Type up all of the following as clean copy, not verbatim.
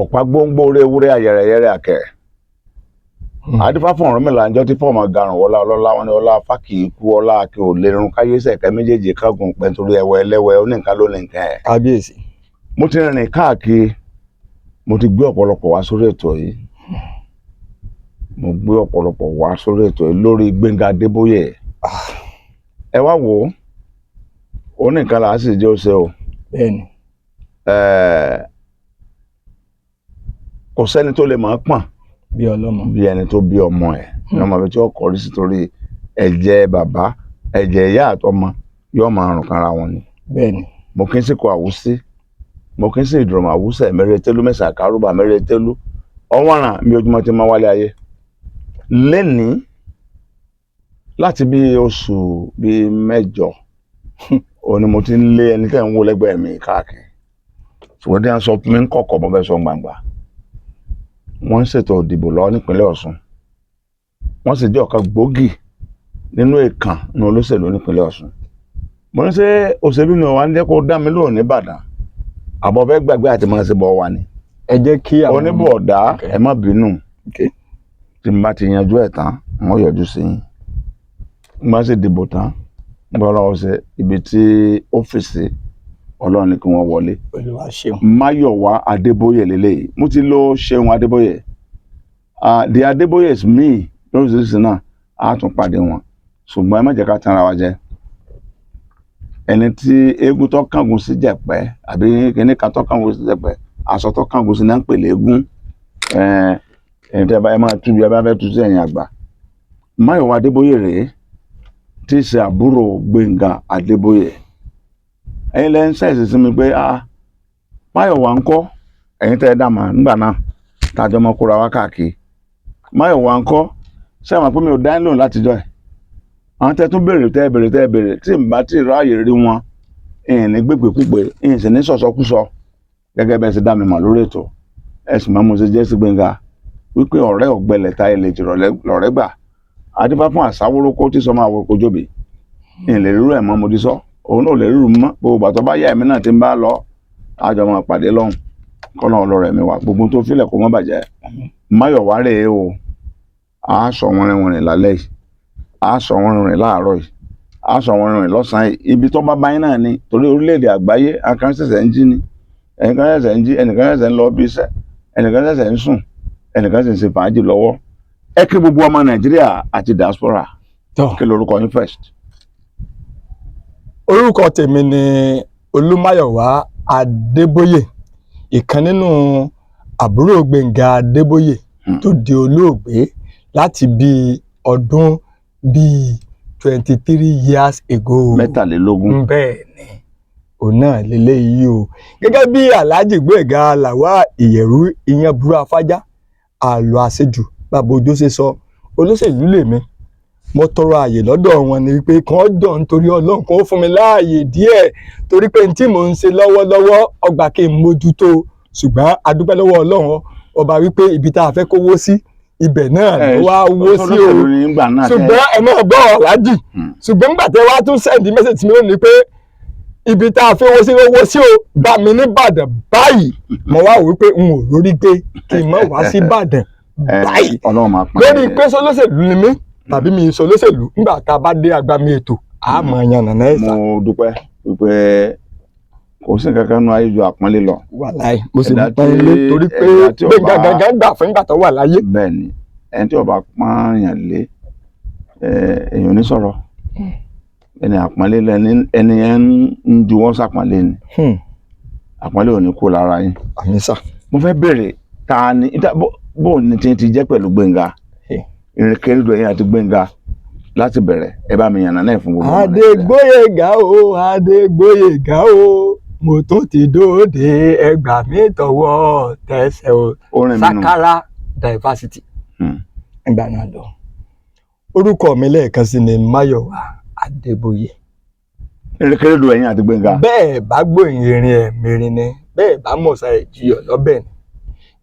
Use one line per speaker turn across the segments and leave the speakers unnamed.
Ọ̀pá gbóngbó orí ewúrẹ́ ayẹrẹyẹrẹ àkẹ́. Adífá fún Ọ̀rúnmìlà ńjọ́ tí fọ́ọ̀mù garùn wọlá ọlọ́lá wọn ni ọlá fákì ikú ọlá akẹ́ ò lè run káyésẹ̀ kẹ́ méjèèjì kágun pẹ́ nítorí ẹwẹ́ ẹlẹ́wẹ́ oníǹkan ló ní nǹkan ẹ̀.
Kábíyèsí.
Mo ti rìnrìn káàkiri, mo ti gbé ọ̀pọ̀lọpọ̀ wá sórí ètò yìí, mo gbé ọ̀pọ̀lọpọ̀ wá sórí ètò yìí lórí Gbẹ́ngà Adébóyè. Ẹ wá wò ó, oníǹkan là á sì jẹ́ ó ṣe o.
Bẹ́ẹ̀ni.
Kò sẹ́ni tó lè mọ̀ ọ́n pọ̀n
bí ọlọ́mọ.
Bí ẹni tó bí ọmọ ẹ̀ ní ọmọ ibi tí ó kọrí sí, torí ẹ̀jẹ̀ bàbá, ẹ̀jẹ̀ ìyá àtọmọ yóò máa rùn kanra wọn ni. Mo kí n sì kọ àwùsí, mo kí n sì dùrọ̀mọ̀ àwùsẹ̀ mẹ́rẹ̀ẹ́tẹ́lú mẹ́sà kárùbà mẹ́rẹ̀ẹ́tẹ́lú ọwọ́ràn mi ojúmọ́ ti máa wálé ayé lẹ́nìí. Láti bí oṣù bíi 8 òun ni mo ti ń lé ẹni tẹ́ ń wò lẹ́gbẹ̀ẹ́ mi káàkiri, ṣùgbọ́n tí wọ́n sọ fún mi ń kọ̀kọ̀, mo fẹ́ sọ gbangba. Wọ́n ń ṣètò ìdìbò lọ́wọ́ nípínlẹ̀ Ọ̀ṣun, wọ́n sì jẹ́ ọ̀kan gbòógì nínú ìkàn nínú olóṣèlú nípínlẹ̀ Ọ̀ṣun. Mo ní ṣé òṣèlú ni wàá ń jẹ́ kó dá mi lóhùn nìbàdàn, àbọ̀ fẹ́ gbàgbé àti máa ṣe bọ̀ wá ni.
Ẹ jẹ́ kí àwọn
Oníbọ̀ọ̀dá, ẹ má bínú. Tí n bá ti yanjú ẹ̀ tán, wọ́n yọjú sí yín. N bá sì dìbò tán, n bá lọ́wọ́ ṣe ibi tí ọ́fíìsì Ọlọ́run ní kí wọ́n wọlé.
Olúwa ṣeun.
Máyọ̀wá Adébóyè lélẹ́yìí. Mo ti lo Ṣeun Adébóyè, the Adébóyè is me lóríṣiríṣi náà, á tún pàdé wọn, ṣùgbọ́n ẹ má jẹ́ ká tanra wa jẹ. Ẹni tí eégún tó kángun sí jẹ̀pẹ́ àbí kíní kan tó kángun sí jẹ̀pẹ́, aṣọ tó kángun sí náà ń pè léégún. Ẹni tí ẹ bá ẹ máa tú bí ẹ bá fẹ́ tú sí ẹ̀yìn àgbà. Máyọ̀wá Adébóyè rèé, tí í ṣe àbúrò Gbénga Adébóyè. Ẹ̀yin lẹ́ ń ṣẹ̀ṣẹ̀ sí mi pé, ah, Máyọ̀wá ń kọ́. Ẹ̀yin tẹ́ ẹ dà mà nígbà náà tájọ́ mọ́ kóra wá káàkiri, Máyọ̀wá ń kọ́. Ṣé àwọn pé mi ò dá yín lóhùn látijọ́ ẹ̀? Àwọn tẹ́ tún béèrè, tẹ́ béèrè, tẹ́ béèrè, tí n bá tí ì ráàyè rí wọn, ìyìn ní gbégbèkúgbè, ìyìn sì ní sọ̀sọ́kúsọ gẹ́gẹ́ bẹ́ẹ̀ ṣe dá mi mọ̀ lórí ètò. Ẹ sì máa mú ṣe jẹ́ sí Gbénga wípé ọ̀rẹ́ ọ̀gbẹ́lẹ̀ ta ilé jìrọ̀ lọ̀rẹ́ gbà adífá fún àsáwórókó tí sọmọ àwòkọ jóbi. Ìyìn lè rírú ẹ̀ mọ́, mo ti sọ, òun náà ò lè rírú mọ́. Gbogbo àtọ́ bá yá ẹ̀mí náà ti ń bá lọ, àjọ máa pàdé lọ́hùn kọ́nà ọlọ́rẹ̀ mi wá gbogbo tó filẹ̀ kó má bàjẹ́. Máyọ̀wá rèé o. A sọ wọnrin lálẹ́ yìí, a sọ wọnrin láàárọ̀ yìí, a sọ wọnrin lọ́sàn-án yìí. Ibi tó bá bá yín náà ni, torí orílẹ̀-èdè àgbáyé, àkàn ṣẹ̀ṣẹ̀ ń jí ni, ẹnìkan ṣẹ̀ṣẹ̀ ń jí, ẹnìkan ṣẹ̀ṣẹ̀ ń lọ bí iṣẹ́, ẹnìkan ṣẹ̀ṣẹ̀ ń sùn, ẹnìkan sì ń ṣe fàájì lọ́wọ́. Ẹ kí gbogbo ọmọ Nàìjíríà àti diaspora. Kí lorúkọ yín first?
Orúkọ tèmi ni Olúmáyọ̀wá Adébóyè, ìkan nínú àbúrò Gbénga Adébóyè tó di olóògbé láti bí ọdún bíi 23 years ago.
23.
Bẹ́ẹ̀ ni, òun náà lélẹ́yìí o. Gẹ́gẹ́ bí Alhaji Gbóyèga Làwá Ìyẹ̀rú ìyẹn burú afájá àlọ́ àṣejù bàbá ojú ṣe sọ, olóṣèlú lèmi. Mo tọrọ àyè lọ́dọ̀ wọn ni wípé kàn jọ nítorí Ọlọ́run, kàn fún mi láàyè díẹ̀, torí pé n tí mò ń ṣe lọ́wọ́lọ́wọ́ ọgbà kí n mójútó. Ṣùgbọ́n a dúpẹ́ lọ́wọ́ Ọlọ́run ọba wípé ibi tá a fẹ́ kówó sí, ibẹ̀ náà ló wá wó sí o. Ṣùgbọ́n ẹ máa gbọ́, Aláàjì, ṣùgbọ́n nígbà tẹ́ wá tún send message mi lónìí pé ibi tá a fẹ́ wó sí, owó sí o, bá mi ní Ìbàdàn báyìí, mo wá wò wípé n ò lórí gbé kí n má wá sí Ìbàdàn báyìí.
Ọlọ́run máa pọ́n
Lórí pé sọlọ́sẹ̀lú ni mí tàbí mi sọlọ́sẹ̀lú, nígbà tá a bá dé agbami ètò, a máa yan nàná ẹ̀ sá.
Mo dúpẹ́ wípé kò sí nǹkan kan nú ayé ju àpọ́nlé lọ.
Wàláì, mo sì
Ẹ̀dá
pọ́n ilé torí pé
ẹ̀dá tí ó
Gbénga
bá
gangan gbà fún ìgbà tó wà láyé.
Bẹ́ẹ̀ ni, ẹni tí ó bá pọ́n yàn lé, èèyàn ò ní sọ̀rọ̀. Ẹni àpọ́nlé lẹni ẹni yẹn ń juwọ́ sàpọ́nlé ni. Àpọ́nlé ò ní kú lára yín.
Àmín sà.
Mo fẹ́ bèrè, ta ni bó ní tí ti jẹ́ pẹ̀lú Gbénga? Ìrìnkèrindò ẹ̀yin àti Gbénga láti bẹ̀rẹ̀, ẹ bá mi yànnà náà fún gbogbo ọmọ Nàìjíríà.
Adégbóyèga o, Adégbóyèga o, mo tún ti dóde, ẹ gbà mí tọwọ́ tẹsẹ̀ o.
Orin mi nù.
Sakara diversity. Ìgbà náà lọ. Orúkọ mi lẹ́ẹ̀kan sí ni Máyọ̀wá Adébóyè.
Ìrìnkèrindò ẹ̀yin àti Gbénga.
Bẹ́ẹ̀ bá gbòyìn erin ẹ̀ mìírin ni, bẹ́ẹ̀ bá mọ̀ọ́sá ẹ̀ jiyọ̀ lọ́bẹ̀ ni.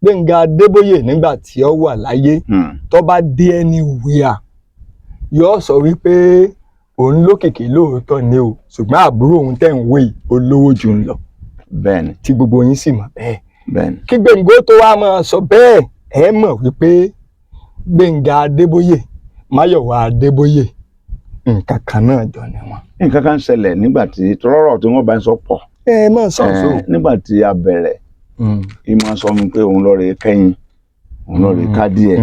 Gbénga Adébóyè, nígbà tí ó wà láyé, tó bá dé anywhere, yóò sọ wípé òun lókìkí lóòótọ́ ni o, ṣùgbọ́n àbúrò òun tẹ̀ ń wé yìí, ó lówó jù ń lọ.
Bẹ́ẹ̀ ni.
Tí gbogbo yín sì mọ̀ bẹ́ẹ̀.
Bẹ́ẹ̀ni.
Kí Gbénga tó wá máa sọ bẹ́ẹ̀, ẹ mọ̀ wípé Gbénga Adébóyè, Máyọ̀wá Adébóyè, nǹkan kan náà jọ ni wọn.
Nǹkan kan ṣẹlẹ̀ nígbà tí tọ́rọ̀ tí wọ́n bá ń sọ pọ̀.
Ẹ mọ̀ sọ̀sọ̀.
Nígbà tí a bẹ̀rẹ̀, ìmọ̀ sọ mi pé òun lọ rè kẹ́yìn, òun lọ rè kádìẹ̀.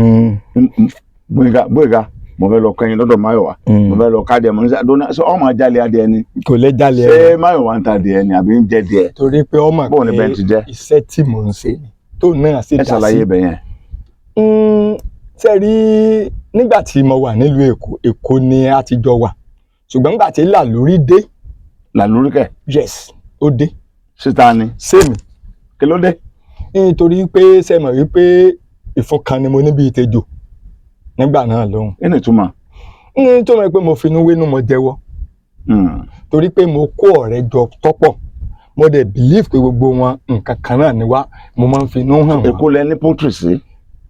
Gbénga, Gbénga, mo fẹ́ lọ kẹ́yìn lọ́dọ̀ Máyọ̀wá, mo fẹ́ lọ kádìẹ̀. Mo ní sá dóná ṣé ọmọ jalè adìẹ ni?
Kò lè jalè.
Ṣé
Ẹ
Máyọ̀wá ń ta adìẹ ni àbí ń jẹ díẹ̀?
Torí pé ọmọ
Bóun ni bẹ́ẹ̀ ti jẹ́?
iṣẹ́ tí mò ń ṣe ni tó náà sì
Ẹ
dá sí.
ṣàlàyé ibẹ̀ yẹn.
Ṣe rí, nígbà tí mo wà nílùú Èkó, Èkó ni a ti jọ wà, ṣùgbọ́n nígbà tí làlórí dé.
Làlórí kẹ̀?
Yes, ó dé.
Síta ni?
Sẹ́mi.
Kí ló dé?
Nítorí pé ṣe mọ̀ wípé ìfúnkan ni mo níbi ìtẹ́jọ́ nígbà náà lóhùn.
Kí ni ìtumọ̀?
Nítorí pé mo finú wénú, mo jẹ́wọ́, torí pé mo kó ọ̀rẹ́ jọ tọ́pọ̀, mo dẹ̀ believe pé gbogbo wọn nǹkan kan náà ni wá, mo máa ń finú hàn wọ́n.
Èkó lẹ ní poultry sí?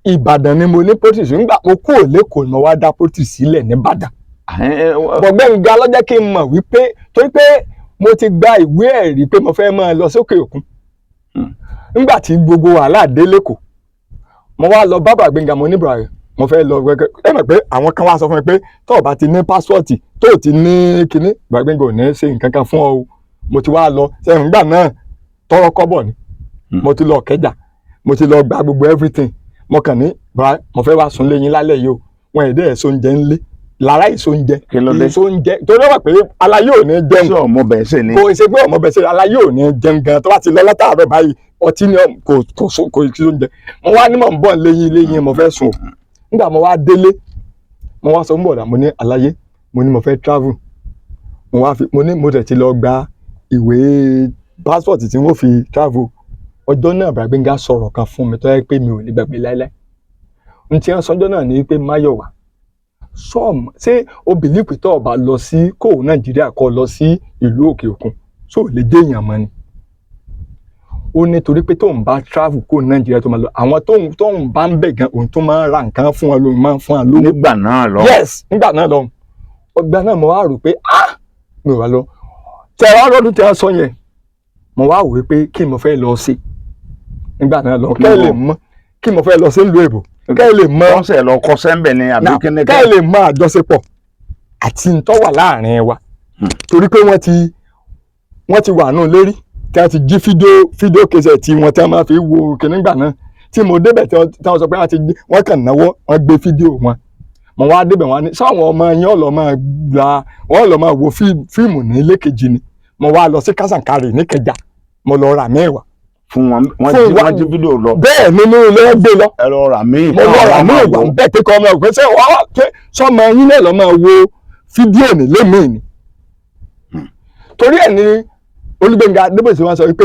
Ìbàdàn ni mo ní poultry sí. Nígbà mo kúrò l'Ékòó ni mo wá dá poultry sílẹ̀ nìbàdàn. But Gbénga ló jẹ́ kí n mọ̀ wípé torí pé mo ti gba ìwé ẹ̀rí pé mo fẹ́ máa lọ sókè òkun. Nígbà tí gbogbo wàhálà dé l'Ékòó, mo wá lọ bá Gbénga, mo ní bàrẹ̀ mo fẹ́ lọ gbẹgẹ. Ẹ mọ̀ pé àwọn kan wá sọ fún mi pé tó o bá ti ní passport, tó o ti ní kinní, Gbénga ò ní ṣe nǹkan kan fún ọ o. Mo ti wá lọ sẹ́yìn nígbà náà, tọrọ kọ́bọ̀ ni. Mo ti lọ Kẹjà, mo ti lọ gba gbogbo everything. Mo kàn ní bàrà mo fẹ́ wá sùn lé yín lálẹ́ yìí o. Wọn èdè ẹ̀ sóúnjẹ ńlé lára ìsóúnjẹ.
Kí ló dé?
Ìsóúnjẹ torí wọ́n pé aláyé ò ní jẹun.
Ṣé ọmọ bẹ̀ẹ́ sè ni?
Kò ṣe pé ọmọ bẹ̀sẹ̀, aláyé ò ní jẹun gan. Tó bá ti lọ látàárọ̀ báyìí, ọtí ni, kò sí oúnjẹ. Mo wá ní mò ń bọ̀ léyìn léyìn, mo fẹ́ sùn o. Nígbà mo wá délé, mo wá sọ fún bọ̀dà, mo ní aláyé, mo ní mo fẹ́ travel, mo wá fi mo ní mo tẹ̀ ti lọ gba ìwé passport tí wọ́n fi travel. Ọjọ́ náà, Bàbá Gbénga sọ̀rọ̀ kan fún mi tó yẹ pé mi ò lè gbàgbé láéláé. N tí wọ́n sọjọ́ náà ni pé, Máyọ̀wá, sọ́ọ̀mù ṣé o believe pé tó o bá lọ sí kó o Nàìjíríà kó o lọ sí ìlú òkè òkun, ṣó o lè dé èèyàn mọ́ ni? Ó ní torí pé tóun bá travel kó Nàìjíríà, tó máa lọ, àwọn tóun bá ń bẹ̀ gan, òun tó máa ń ra nǹkan fún wọn, lòun máa ń fún wọn lówó.
Nígbà náà lọ.
Yes, nígbà náà lọ. Ọgbà náà mo wá rò pé, ah, mi ò wá lọ tẹ ẹ wá lọ́dún tí wọ́n sọ yẹn. Mo wá wò pé kí mo fẹ́ lọ sí nígbà náà lọ, kẹ́ ẹ lè mọ̀ kí mo fẹ́ lọ sí ìlú èbò, kẹ́ ẹ lè mọ̀.
Wọ́n sẹ̀ lọ kọ́ sẹ́ńbẹ̀ ni àbí kí ni?
Kẹ́ ẹ lè mọ̀ àjọṣepọ̀ àti ntọ́ wà láàrin wa, torí pé wọ́n ti wà nù lérí tí wọ́n ti jí fídíò kẹsẹ̀ tí wọ́n tí wọ́n máa fi wo kìnní gbà náà. Tí mo débẹ̀, tí wọ́n sọ pé wọ́n ti jí, wọ́n kàn náwó, wọ́n gbé fídíò wọn. Mo wá débẹ̀, wọ́n á ní sáwọn ọmọ yẹn ọ̀lọ́ máa gba, wọ́n lọ́ máa wo fíìmù ní ilé kejì ni. Mo wá lọ sí Kásànkárì níkẹjà, mo lọ rà mẹ́wàá.
Fún wọn, wọ́n
Fún
jí wọ́n jí fídíò lọ.
Bẹ́ẹ̀ ni, ní ilé wọn gbé lọ.
Ẹ lọ rà míì.
Mo lọ rà mẹ́wàá bẹ́ẹ̀ pé kọ́ ọmọ òpin ṣé wọ́n ṣe sọmọ yín náà lọ́ máa wo fídíò nílé mi ni. Torí ẹ̀ ní Olúgbénga Adébóyè wọn sọ wípé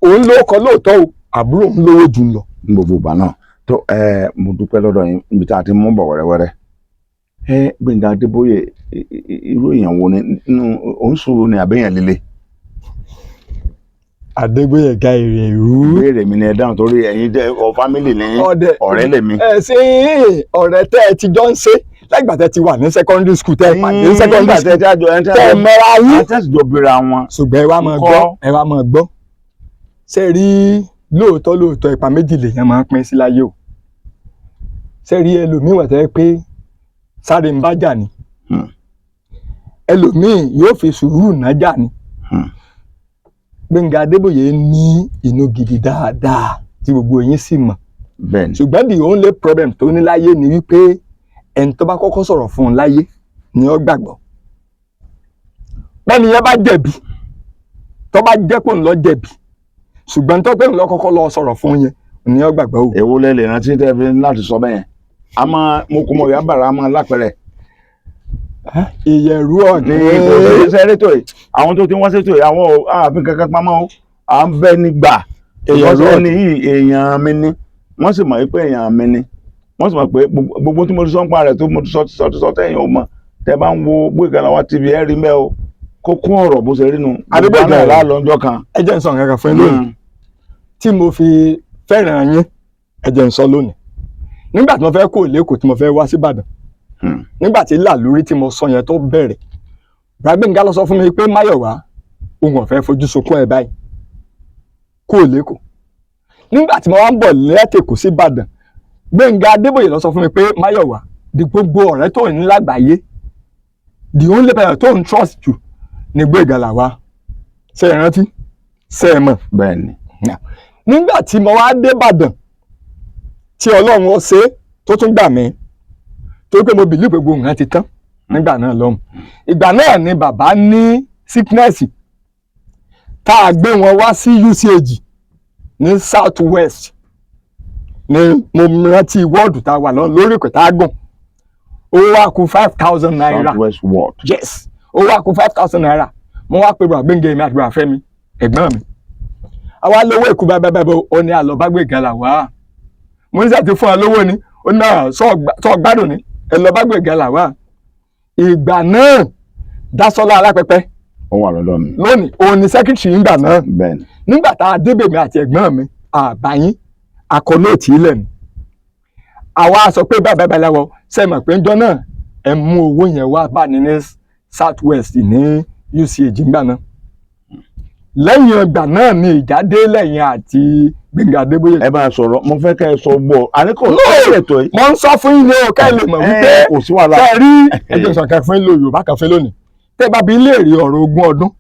òun ló kọ lóòótọ́ o, àbúrò òun lówó jù ń lọ.
Ní gbogbo ìgbà náà tó ẹ, mo dúpẹ́ lọ́dọ̀ yín níbi tá a ti mú bọ̀ wẹ́rẹ́wẹ́rẹ́. Ẹ Gbénga Adébóyè, irú èèyàn wo ni nínú òun? Sùúrù ni àbẹ́yàn líle?
Adégbóyèga èrè ìrú.
Ìbéèrè mi ni ẹ dáhùn, torí ẹ̀yin jẹ́ ọ family ní
Ọdẹ.
ọ̀rẹ́ lèmi.
Ẹ ṣe ọ̀rẹ́ tẹ́ ẹ ti jọ ń ṣe láìgbà tẹ́ ti wà ní secondary school, tẹ́ ẹ pàdé ní secondary school, tẹ́ ẹ mọ́ra yín.
Àtẹ̀síjọ bíra wọn.
Ṣùgbọ́n ẹ wá máa
Ńkọ́?
gbọ́, ẹ wá máa gbọ́. Ṣe rí, lóòótọ́ lóòótọ́, ipa méjì lèèyàn máa ń pín sí láyé o. Ṣe rí, ẹlòmíì wà tẹ́ pé sáré ń bá jà ni. Ẹlòmíì yóò fi sùúrù nájà ni. Gbénga Adébóyè ní inú gidi dáadáa tí gbogbo yín sì mọ̀.
Bẹ́ẹ̀ni.
Ṣùgbọ́n the only problem tó ní láyé ni wípé ẹni tó bá kọ́kọ́ sọ̀rọ̀ fún un láyé ni ó gbàgbọ́. Bẹ́ẹ̀ni yẹn bá jẹ̀bi, tó bá jẹ́ pò ń lọ jẹ̀bi, ṣùgbọ́n tó pé ń lọ kọ́kọ́ lọ sọ̀rọ̀ fún yẹn ni ó gbàgbọ́ o.
Èwo lẹ lè rántí tẹ́ fi láti sọ bẹ́ẹ̀ yẹn? A máa mo kò mọ̀ ìyá bàrà, a máa lápẹ̀rẹ̀.
Ìyẹ̀rú
Ní kò
ọ̀gbìn.
sí sẹ́rẹ́tò yìí, àwọn tó ti wọ́n ṣètò yìí, àwọn ààfin kankan pamọ́ o, à ń bẹ́ nígbà.
Ìyẹ̀rú
ẹni yìí èèyàn mi ni, wọ́n sì mọ̀ pé èèyàn mi ni, wọ́n sì mọ̀ pé gbogbo tí mo ti sọ ń pa rẹ̀, tó mo ti sọ ti sọ ti sọ tẹ̀yìn ò mọ̀. Tẹ́ bá ń wo Gbóyèga Lawal TV, ẹ̀ rí mẹ́ o, kókó ọ̀rọ̀ bó ṣe rí nu.
Adégbóyèga.
Gbogbo àná lọ́jọ́ kan.
Ẹ jẹ́ n sọ nǹkan kan fún yín lónìí tí mo fi fẹ́ràn yín. Ẹ jẹ́ n sọ lónìí. Nígbà tí mo fẹ́ kó l'Ékòó, tí mo fẹ́ wá síbàdàn, nígbà tí làlórí tí mo sọ yẹn tó bẹ̀rẹ̀, Gbénga lọ sọ fún mi pé, Máyọ̀wá, òun ò fẹ́ fojú sunkún ẹ̀ báyìí, kó l'Ékòó. Nígbà tí mo wá ń bọ̀ lẹ́tẹ̀kọ́ sí Ìbàdàn, Gbénga Adébóyè ló sọ fún mi pé Máyọ̀wá di gbogbo ọ̀rẹ́ tó ní lágbàáyé, the only person tó ń trust jù ni Gbóyèga Làwà. Ṣé ẹ rántí? Ṣé ẹ mọ̀?
Bẹ́ẹ̀ ni.
Nígbà tí mo wá dé Ìbàdàn, tí Ọlọ́run ó ṣe é tó tún gbà mí, torí pé mo believe pé gbogbo nǹkan ti tán nígbà náà lọ́hùn. Ìgbà náà ni bàbá ní sickness tá a gbé wọn wá sí UCH ní South West. Ní mo rántí wọ́ọ̀dù tá a wà lọ lórí ìpè tá a gùn, ó wá kù ₦5,000.
South West Ward.
Yes, ó wá kù ₦5,000. Mo wá pé bàbá Gbénga, èmi àti bàbá Fẹ́mi ẹ̀gbọ́n mi, àwa lówó èkú báyìí báyìí báyìí. Ó ní àlọ́ bá Gbénga là wá. Mo ní sàti fún ẹ lówó ni. Ó ní náà sọ gbádùn ni ẹ lọ bá Gbénga là wá. Ìgbà náà Dásọ́lá Alápẹpẹ
Ó wà lọ́dọ̀ mi.
lónìí, òun ni secretary ńgbà náà.
Bẹ́ẹ̀ ni.
Nígbà tá a débè, mi àti ẹ̀gbọ́n mi àbáyín akọ note ilẹ̀ ni. Àwa sọ pé báyìí báyìí láwọ ṣe mọ̀ pé ńjọ́ náà ẹ mú owó yẹn wá bá ní ní South West ní UCH ńgbà náà. Lẹ́yìn ìgbà náà ni ìjà dé lẹ́yìn àti Gbẹ́ngà Adébóyè.
Ẹ bá a sọ̀rọ̀, mo fẹ́ kẹ́ ẹ sọ gbọ́ àní kò
No!
sí ètò yìí.
Mo ń sọ fún yín ní o, ká ẹ lè mọ̀ wípé
Ẹ, kò sí wàhálà.
kẹ́ ẹ rí ẹjọ́ sọ̀kan fún yín lò Yorùbá kan fún lónìí. Tẹ́ ẹ bá bi léèrè ọ̀rọ̀ ogún ọdún,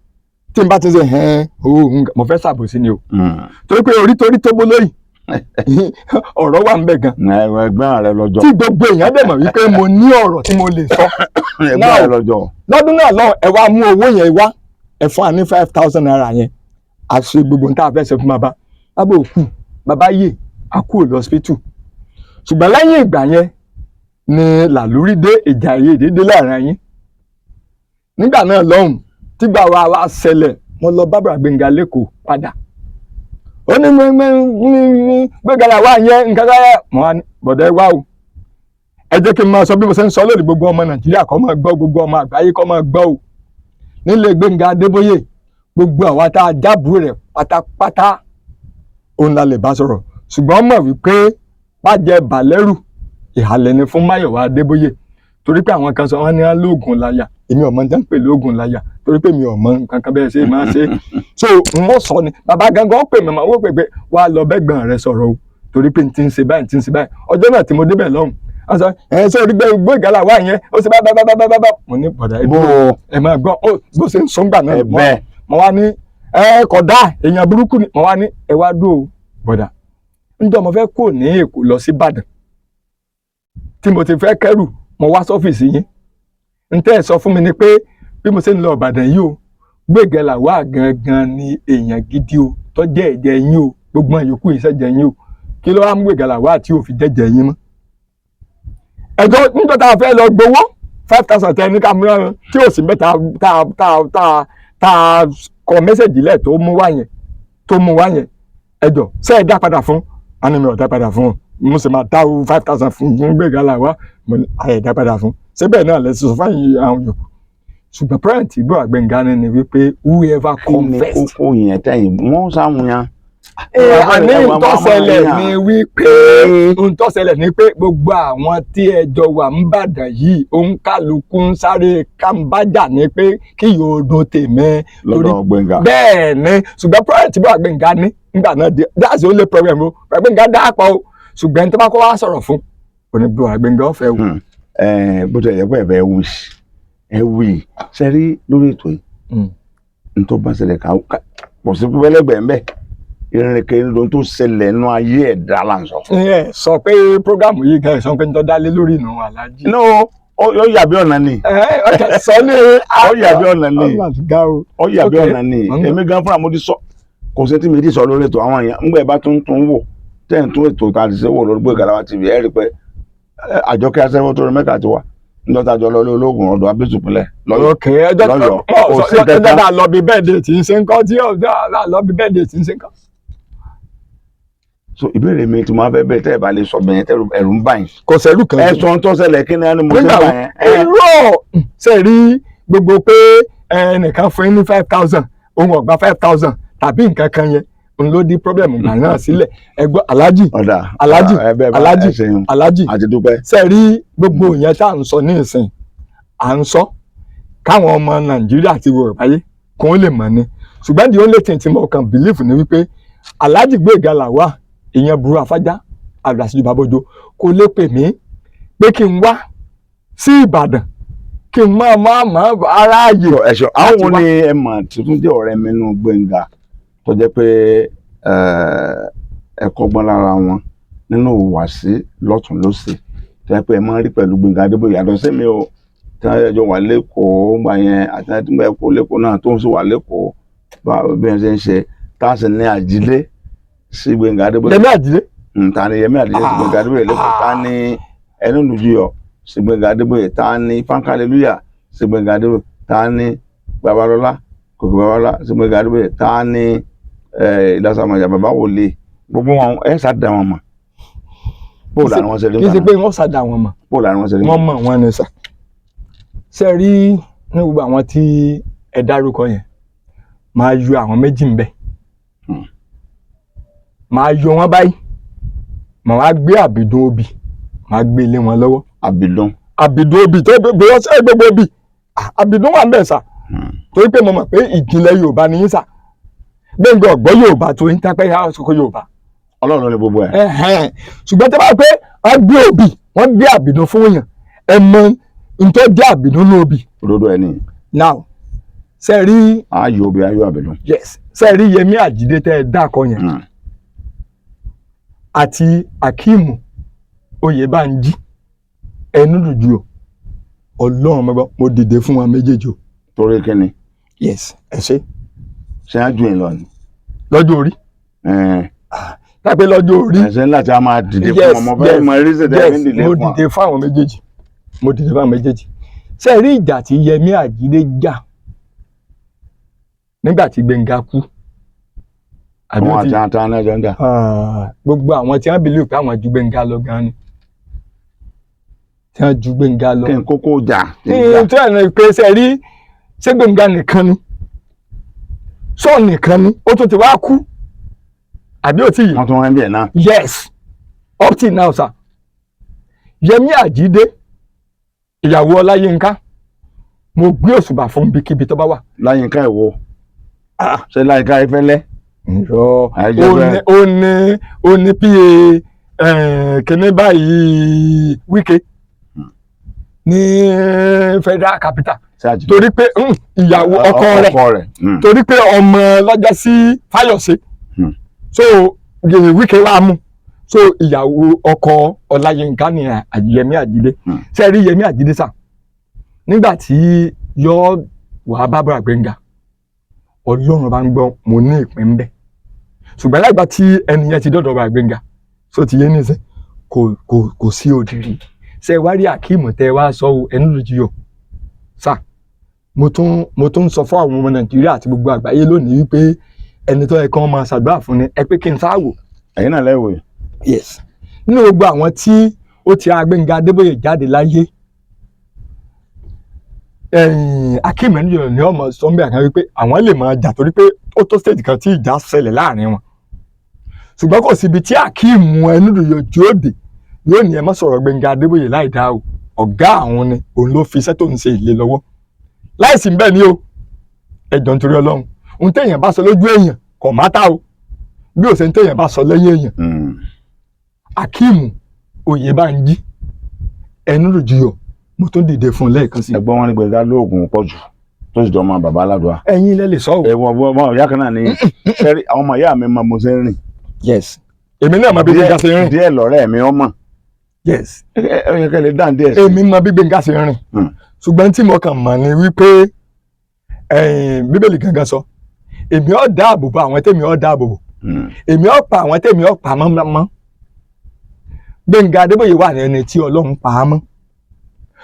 tí n bá ti ṣe hẹ́n o, mo fẹ́ ṣàbòsí ni o, torí pé orí torí tó bó lóyìn ọ̀rọ̀ wà ń bẹ̀ gan.
Ẹgbẹ́ rẹ lọ́jọ́.
Tí gbogbo èèyàn dẹ̀ mọ̀ wípé mo ní ọ̀rọ̀ tí mo lè sọ.
Ẹgbẹ́ rẹ lọ́jọ́.
Lọ́dún náà lọ́hùn, ẹ wá mú owó yẹn wá, ẹ fún wa ní ₦5,000 yẹn, a ṣe gbogbo nǹkan tá a fẹ́ ṣe fún bàbá. Bàbá òkú, bàbá yè, a kúrò lọ́sípítù. Ṣùgbọ́n lẹ́yìn ìgbà yẹn ni làlúrí dé, ìjà ìyèdè dé láàrin yín. Nígbà náà lọ́hùn, tígbà wa wá ṣẹlẹ̀, mo lọ bá bàbá Gbénga lẹ́kọ̀ọ́ padà. Ó ní Gbénga làwa yẹn nǹkan kan mo wá ní bọ̀dọ̀, ẹ wá o, ẹ jẹ́ kí n máa sọ bí mo ṣe ń sọ lónìí, gbogbo ọmọ Nàìjíríà kó máa gbọ́, gbogbo ọmọ àgbáyé kó máa gbọ́ o. Nílé Gbénga Adébóyè, gbogbo àwa tá a jábù rẹ̀ pátápátá, òun la lè bá sọ̀rọ̀. Ṣùgbọ́n mọ̀ wípé bàjẹ́ balẹ̀rù ìhàlẹ̀ ni fún Máyọ̀wá Adébóyè, torí pé àwọn kan sọ wọ́n ní wọ́n lóògùn láyà. Èmi ò mọ̀ ní pè lóògùn láyà, torí pé mi ò mọ̀ nǹkan kan bẹ́ẹ̀ ṣe máa ṣe. So wọ́n sọ ni bàbá gangan pè mí, màá wò pé pé wàá lọ bẹ́gbọ̀n rẹ sọ̀rọ̀ o, torí pé n ti ń ṣe báyìí, n ti ń ṣe báyìí. Ọjọ́ náà tí mo débẹ̀ lọ́hùn, wọ́n sọ ẹ̀ ṣé orí gbé ìgbàlà wá yẹn, ó ṣe bá bá bá bá bá bá. Mo ní bọ̀dà ẹ
Bó
dúró, ẹ máa gbọ́ ó bó ṣe ń sọ ńgbà náà.
Ẹ bẹ́ẹ̀.
Mo wá ní ẹ kódà èèyàn burúkú ni. Mo wá ní ẹ wá dúró o, bọ̀dà, ńjọ́ mo fẹ́ kúrò ní Èkó lọ sí Ìbàdàn, tí mo ti fẹ́ kẹ́rù, mo wá sọ́fíìsì yín. N tẹ́ ẹ sọ fún mi ni pé bí mo ṣe ń lọ Ìbàdàn yìí o, Gbénga Làwà gangan ni èèyàn gidi o, tó jẹ́ ẹ̀jẹ̀ yín o, gbogbo àwọn yòókù ìṣẹ̀jẹ̀ yín o. Kí ló wá mú Gbénga Làwà tí ò fi jẹ́jẹ̀ yín mọ́? Ẹjọ́ níjọ́ tá a fẹ́ lọ gbowó 5,000 tẹ ní ká mú náà tí ò sí mẹ́, tá a kọ message lẹ̀ tó mú wá yẹn, tó mú wá yẹn, ẹjọ́ ṣé ẹ dá padà fún? Wọn ní mi ò dá padà fún un, mo sì máa dá o 5,000 fún Gbénga Làwà. Mo ní àyè dá padà fún síbẹ̀ náà lẹ sọ fáyìn àwọn yòókù. Ṣùgbọ́n parent ìgbọ́ Gbénga ni wípé whoever
Kí ni
come first.
Kókó yẹn tẹ̀yìn wọ́n sáwọn yẹn.
Ẹ àní ntọ́sẹ̀lẹ̀ ni wípé ntọ́sẹ̀lẹ̀ ni pé gbogbo àwọn tí ẹ jọ wà ń bàdàn yìí, òǹkàlùkù ń sáré kàńbájà ní pé kí yóò dùn tèmi torí
Lọ́dọ̀ Gbénga.
Bẹ́ẹ̀ ni, ṣùgbọ́n problem tí bá Gbénga ní nígbà náà di, that's the only problem o. Gbénga dáàpọ̀ o, ṣùgbọ́n tí wọ́n bá kọ́ wá sọ̀rọ̀ fún onígbò Gbénga ọ̀fẹ́ o.
Ẹ bó ti yẹ pé ẹ fẹ́ wí, ẹ wí sẹ́rí lórí ètò yìí, ntọ́ bá ṣẹlẹ̀ ká pọ̀ sí pẹ́lẹ́gbẹ̀ẹ́ ń bẹ̀, ìrìnkè ló tó ṣẹlẹ̀ nínú ayé ẹ̀dá là ń sọ.
Ẹ sọ pé program yìí gan, sọ pé ń tọ́ dálé lórí ìnà alájí.
No, ó yàbí ọ̀nà ni.
Ẹ ọkẹ sọ ní.
Ó yàbí ọ̀nà ni. Ó yàbí ọ̀nà ni.
Mo ń gbọ́.
Èmi gan fúnra mo ti sọ, kò sí tí mi ti sọ lórí ètò. Àwọn èèyàn ńgbà ẹ bá tún tún wò, tẹ́ ń tún ètò tá a ti ṣe wò lórí Gbóyèga Làwà TV, ẹ rí i pé Àjọkẹ́ aṣẹ́wó tó rí mẹ́ka ti wá ńdọ́ta jọ lọ lé ológun ọ̀dọ̀ abésùpínlẹ̀ lọ́yọ̀.
Ok, ẹjọ́
Lọ́yọ̀ọ́. Kò sí
ọjọ́
kankan.
tá a lọ bí bẹ́ẹ̀dẹ̀ tí ń ṣe ń kọ́, tí ọjọ́ lọ bí bẹ́ẹ̀dẹ̀ tí ń ṣe ń kọ́.
So ìbéèrè mi tí mo fẹ́ bẹ́ẹ̀, tẹ́ ẹ bá lè sọ bẹ́ẹ̀, tẹ́ ẹ̀rù ń bà yín.
Kò sẹ́rù kan.
Ẹ sọ ohun tó ṣẹlẹ̀, kí ni ẹni mo ṣe
Nígbà
ń bà
wo
yẹn. Ẹ
irọ́ ṣe rí gbogbo pé ẹnìkan fún yín ní 5,000, òun ọ̀gbà 5,000 tàbí nǹkan kan yẹn òun ló di problem ìgbà náà sílẹ̀. Ẹ gbọ́ aláàjì.
Ọ̀dà.
Aláàjì,
ẹ bẹ́ẹ̀ bá
Aláàjì,
ẹ ṣeun.
Aláàjì.
Àti dúpẹ́.
Ṣe rí gbogbo yẹn tá à ń sọ ní ìsìn, à ń sọ káwọn ọmọ Nàìjíríà ti wọ̀ báyé kó lè mọ̀ ni. Ṣùgbọ́n the only thing tí mo kàn believe ni wípé Alhaji Gbóyèga Làwà Ìyẹn burú afájá àgbàsíjú babójo kò lè pè mí pé kí n wá sí Ìbàdàn kí n máa máa máa aráàyè.
Ẹ̀ṣọ́ àwọn
láti
wo
wá.
Ni ẹ mọ̀ tuntun jẹ́ ọ̀rẹ́ mi nínú Gbénga tó jẹ́ pé ẹ kọ́gbọ́n lára wọn nínú ìhùwàsí lọ́tún lọ́sì, tó jẹ́ pé ẹ máa ń rí pẹ̀lú Gbénga Adébóyè, yàtọ̀ sí mi o, tí wọ́n jọ wà lẹ́kọ̀ọ́ ńgbà yẹn àti tí wọ́n kó lẹ́kọ̀ọ́ náà tó ń sì wà lẹ́kọ̀ọ́, bí wọ́n ṣe ń ṣe tá a sì ní Àjílé sí Gbénga Adébóyè?
Yẹmí Àjídé.
Ta ni Yẹmí Àjídé sí Gbénga Adébóyè lẹ́kọ̀ọ́? Ta ni Ẹnúnújúyọ̀ sí Gbénga Adébóyè? Ta ni Fáńkàlélúyà sí Gbénga Adébóyè? Ta ni Babalọ́lá Kòkè Babalọ́lá sí Gbénga Adébóyè? Ta ni Ìlàsàmọ̀jà bàbá wòlíì? Gbogbo wọn ẹ sá da wọn mọ̀. Bó làwọn wọn ṣe rí
Kì í ṣe
nígbà
pé
náà?
wọ́n ṣàdá wọn mọ̀.
Bó làwọn wọn ṣe rí?
Wọ́n mọ̀ wọ́n ni sà. Ṣe rí ní gbogbo àwọn tí ẹ dárúkọ yẹn, máa yọ àwọn méjì ń bẹ. Máa yọ wọn báyìí, màá wá gbé àbìdún obì, màá gbé lé wọn lọ́wọ́.
Àbìdún?
Àbìdún obì tó gbogbo ọsẹ gbogbo obì. Ah, àbìdún wà ń bẹ sà, torí pé mo mọ̀ pé ìjìnlẹ̀ Yorùbá ni yín sà. Gbẹ̀ngàn ọ̀gbọ́ Yorùbá tó ń tápẹ́ yà sọ́kọ́ Yorùbá.
Ọlọ́run ló ní gbogbo ẹ̀.
Ẹ̀hẹ́n. Ṣùgbọ́n tí a bá pé wọ́n gbé obì, wọ́n gbé àbìdún fún èèyàn, ẹ mọ ntọ́ jẹ́ àbìdún ní obì.
Òdodo ẹ̀ ní.
Now, ṣe rí
Ayò obì, ayò àbìdún.
Yes, ṣe rí Yẹmí Àjídé tẹ́ ẹ dákọ yẹn àti Akeem Oyèbánjí ẹnu dùjú o, Ọlọ́run mọ́gbọ́n, mo dìde fún wọn méjèèjì o.
Torí kíni?
Yes, ẹ ṣe.
Ṣé á ju ìlọ ni?
Lọ́jọ́ orí tàbí lọ́jọ́ orí.
Ẹ̀ṣẹ̀ ńlá tí a máa dìde fún ọmọ fẹ́ mọ eréṣẹ̀ tẹ́ fi ń dìde
Mo
fún wa.
Dìde fún àwọn méjèèjì, mo dìde fún àwọn méjèèjì. Ṣe rí ìjà tí Yẹmí Àjídé jà nígbà tí Gbẹ̀ngà kú, àbí
Àwọn
ó ti
àti àtàwọn náà jọ ń jà.
Ah, gbogbo àwọn tí wọ́n believe pé àwọn ju Gbẹ̀ngà lọ gan ni tí wọ́n ju Gbẹ̀ngà lọ.
Kí n kókó jà kí n
Ní
jà.
tí wọ́n ní pé ṣe rí, ṣé Gbẹ̀ngà nìkan ni, sọ nìkan ni ó tún ti wá kú, àbí ó ti yìí?
Wọ́n tún wọ́n ń bẹ̀ náà.
Yes, up till now sir, Yẹmí Àjídé, ìyàwó Ọláyínká, mo gbé òṣùbà fún ibikíbi tó bá wà.
Láyínká ìwo?
Ah.
Ṣé Láyínká Ifẹ́lẹ́?
Irọ́.
Àìjẹ́
ó
bẹ́ẹ̀.
ní ó ní pa kíní báyìí Wike ní federal capital.
Ṣé Àjídé?
Torí pé ìyàwó ọkọ rẹ̀.
Ọkọ rẹ̀.
Torí pé ọmọ lọ́jọ́ sí Fáyọ̀sé. So Wike wá mú, so ìyàwó ọkọ Ọláyínká ni Yẹmí Àjídé. Ṣe rí Yẹmí Àjídé sà, nígbà tí yọ wàá bá bàbá Gbẹ̀ngà, Ọlọ́run bá ń gbọ́, mo ní ìpín ń bẹ, ṣùgbọ́n lágbà tí ẹni yẹn ti dọ̀dọ̀ bàbá Gbẹ̀ngà, so ti yé nísìn, kò sí òdìrí. Ṣe wá rí Akeem tẹ wá sọ o, ẹnu lójú yọ sà, mo tún sọ fún àwọn ọmọ Nàìjíríà àti gbogbo àgbáyé lónìí wípé ẹni tó yẹ kí wọ́n máa ṣàdúrà fún ni ẹ pé kí n sáwò.
Ẹ̀yin náà lẹ́wọ̀.
Yes, nínú gbogbo àwọn tí ó ti Gbẹ́ngà Adébóyè jáde láyé, ẹ̀yìn Akeem Ẹnujọyọ̀ ní ọmọ sọ́nbẹ́ àkàn wípé àwọn lè máa jà torí pé ó tó stage kan tí ìjà ṣẹlẹ̀ láàrin wọn, ṣùgbọ́n kò síbi tí Akeem Ẹnujọyọ̀ jóde yóò ní ẹ má sọ̀rọ̀ Gbẹ́ngà Adébóyè láì dá o, ọ̀gá àwọn ni, òun ló fi iṣẹ́ tó ń ṣe ìlé lọ́wọ́ láìsí bẹ́ẹ̀ ni o. Ẹjọ́ nítorí Ọlọ́run, ohun téèyàn bá sọ lójú èèyàn kò má tá o, bí òsè ń téèyàn bá sọ lẹ́yìn èèyàn. Akeem Oyèbánjí Ẹnulójúyọ̀, mo tún dìde fún un lẹ́ẹ̀kan sí i.
Ẹ̀gbọ́n wọn ní Gbẹ̀ngà lóògùn pọ̀ jù tó sì jọ ọmọ bàbá aládùá.
Ẹ̀yin lẹ lè sọ o.
Ẹ̀wọ̀n ọmọ ìyá kan náà ni sẹ́rí àwọn ọmọ ìyá mi máa mo ṣe ń rìn.
Yes, èmi náà mọ bí Gbẹ̀ngà ṣe rìn.
Díẹ̀ lọ́rẹ́ mi ọmọ.
Yes.
Ẹ ẹ kẹ́ lè dáhùn díẹ̀ sí.
Èmi mọ bí Gbẹ̀ngà ṣe rìn. Ṣùgbọ́n tí mo kàn mọ̀ ni wípé ẹ̀yìn Bíbélì gangan sọ, èmi ó dáàbò bo àwọn tèmi ó dáàbò bò, èmi ó pa àwọn tèmi ó pa mọ́ mọ́. Gbẹ̀ngà Adébóyè wà ní ẹni tí Ọlọ́run pa á mọ́,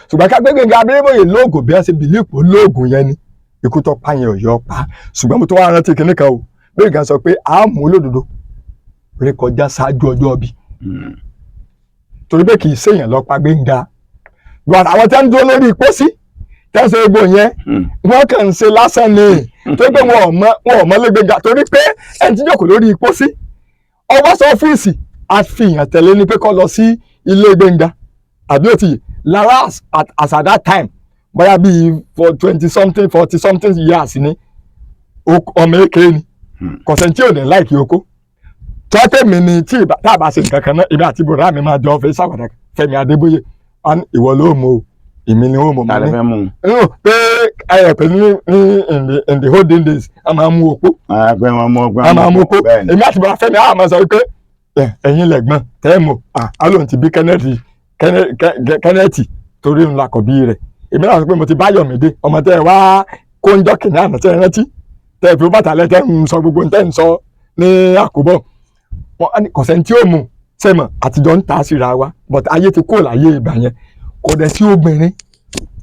ṣùgbọ́n ká gbé Gbẹ̀ngà Adébóyè lóògùn bí wọ́n ṣe believe lóògùn yẹn ni ikú tó pa yẹn ọ̀yọ́ pa. Ṣùgbọ́n mo tó wá rántí kinní kan o, Gbẹ̀ngà sọ pé a mú olódodo rékọjá ṣáájú ọjọ́ bí, torí pé kì í ṣèyàn lọ pa Gbẹ̀ngà. Gbọ́dọ̀ àwọn tẹ́ ń dúró lórí pósí tẹ́ ń ṣe gbogbo yẹn, wọ́n kàn ń ṣe lásán ni, torí pé wọn ò mọ lé Gbẹ̀ngà, torí pé ẹni tí jókòó lórí pósí ọwọ́ sọ ọ́fíìsì àfihàn tẹ̀lé ni pé kó lọ sí ilé Gbẹ̀ngà, àbí ó ti yè lára as at that time, bóyá bíi for 20 something, 40 something years ni, ọmọ èké ni, kọ̀sẹ̀ntì ò ní láìkí oko. Tọ́tẹ̀ mi ni tí tá a bá ṣe nǹkan kan náà, èmi àti bùrọ̀dá mi máa jọ fẹ́ ṣàwàdà. Fẹ́mi Adébóyè wọ́n ní, ìwọ ló mú o, èmi ni ó mú.
Ta
Mo
lè
ní
fẹ́ mú un?
No, pé ẹ pé ní in the olden days, a máa mú opó.
Ah, pé wọ́n mú ọgbọ́n.
A máa mú opó.
Bẹ́ẹ̀ ni.
Èmi àti bùrọ̀dá Fẹ́mi á máa sọ wípé ẹ̀yin lẹ̀gbọ́n tẹ́ mọ̀ á lóun ti bí Kennedy Kenneth torí ńlá kọ̀ bí rẹ̀. Èmi náà sọ pé mo ti bá Yọ̀mídé, ọmọ tẹ́ ẹ wá kó ń jọ́ kìnìún àná tẹ́ ẹ rántí tẹ́ ẹ fi bàtà lẹ́ tẹ́ ń sọ gbogbo tẹ́ ń sọ ní àkóbọ̀ wọn á ní kò sẹ́ni tí ó mú sẹ́mọ̀ àtijọ́ ń ta síra wa. But ayé ti kó láyé ìgbà yẹn, kò dẹ̀ sí obìnrin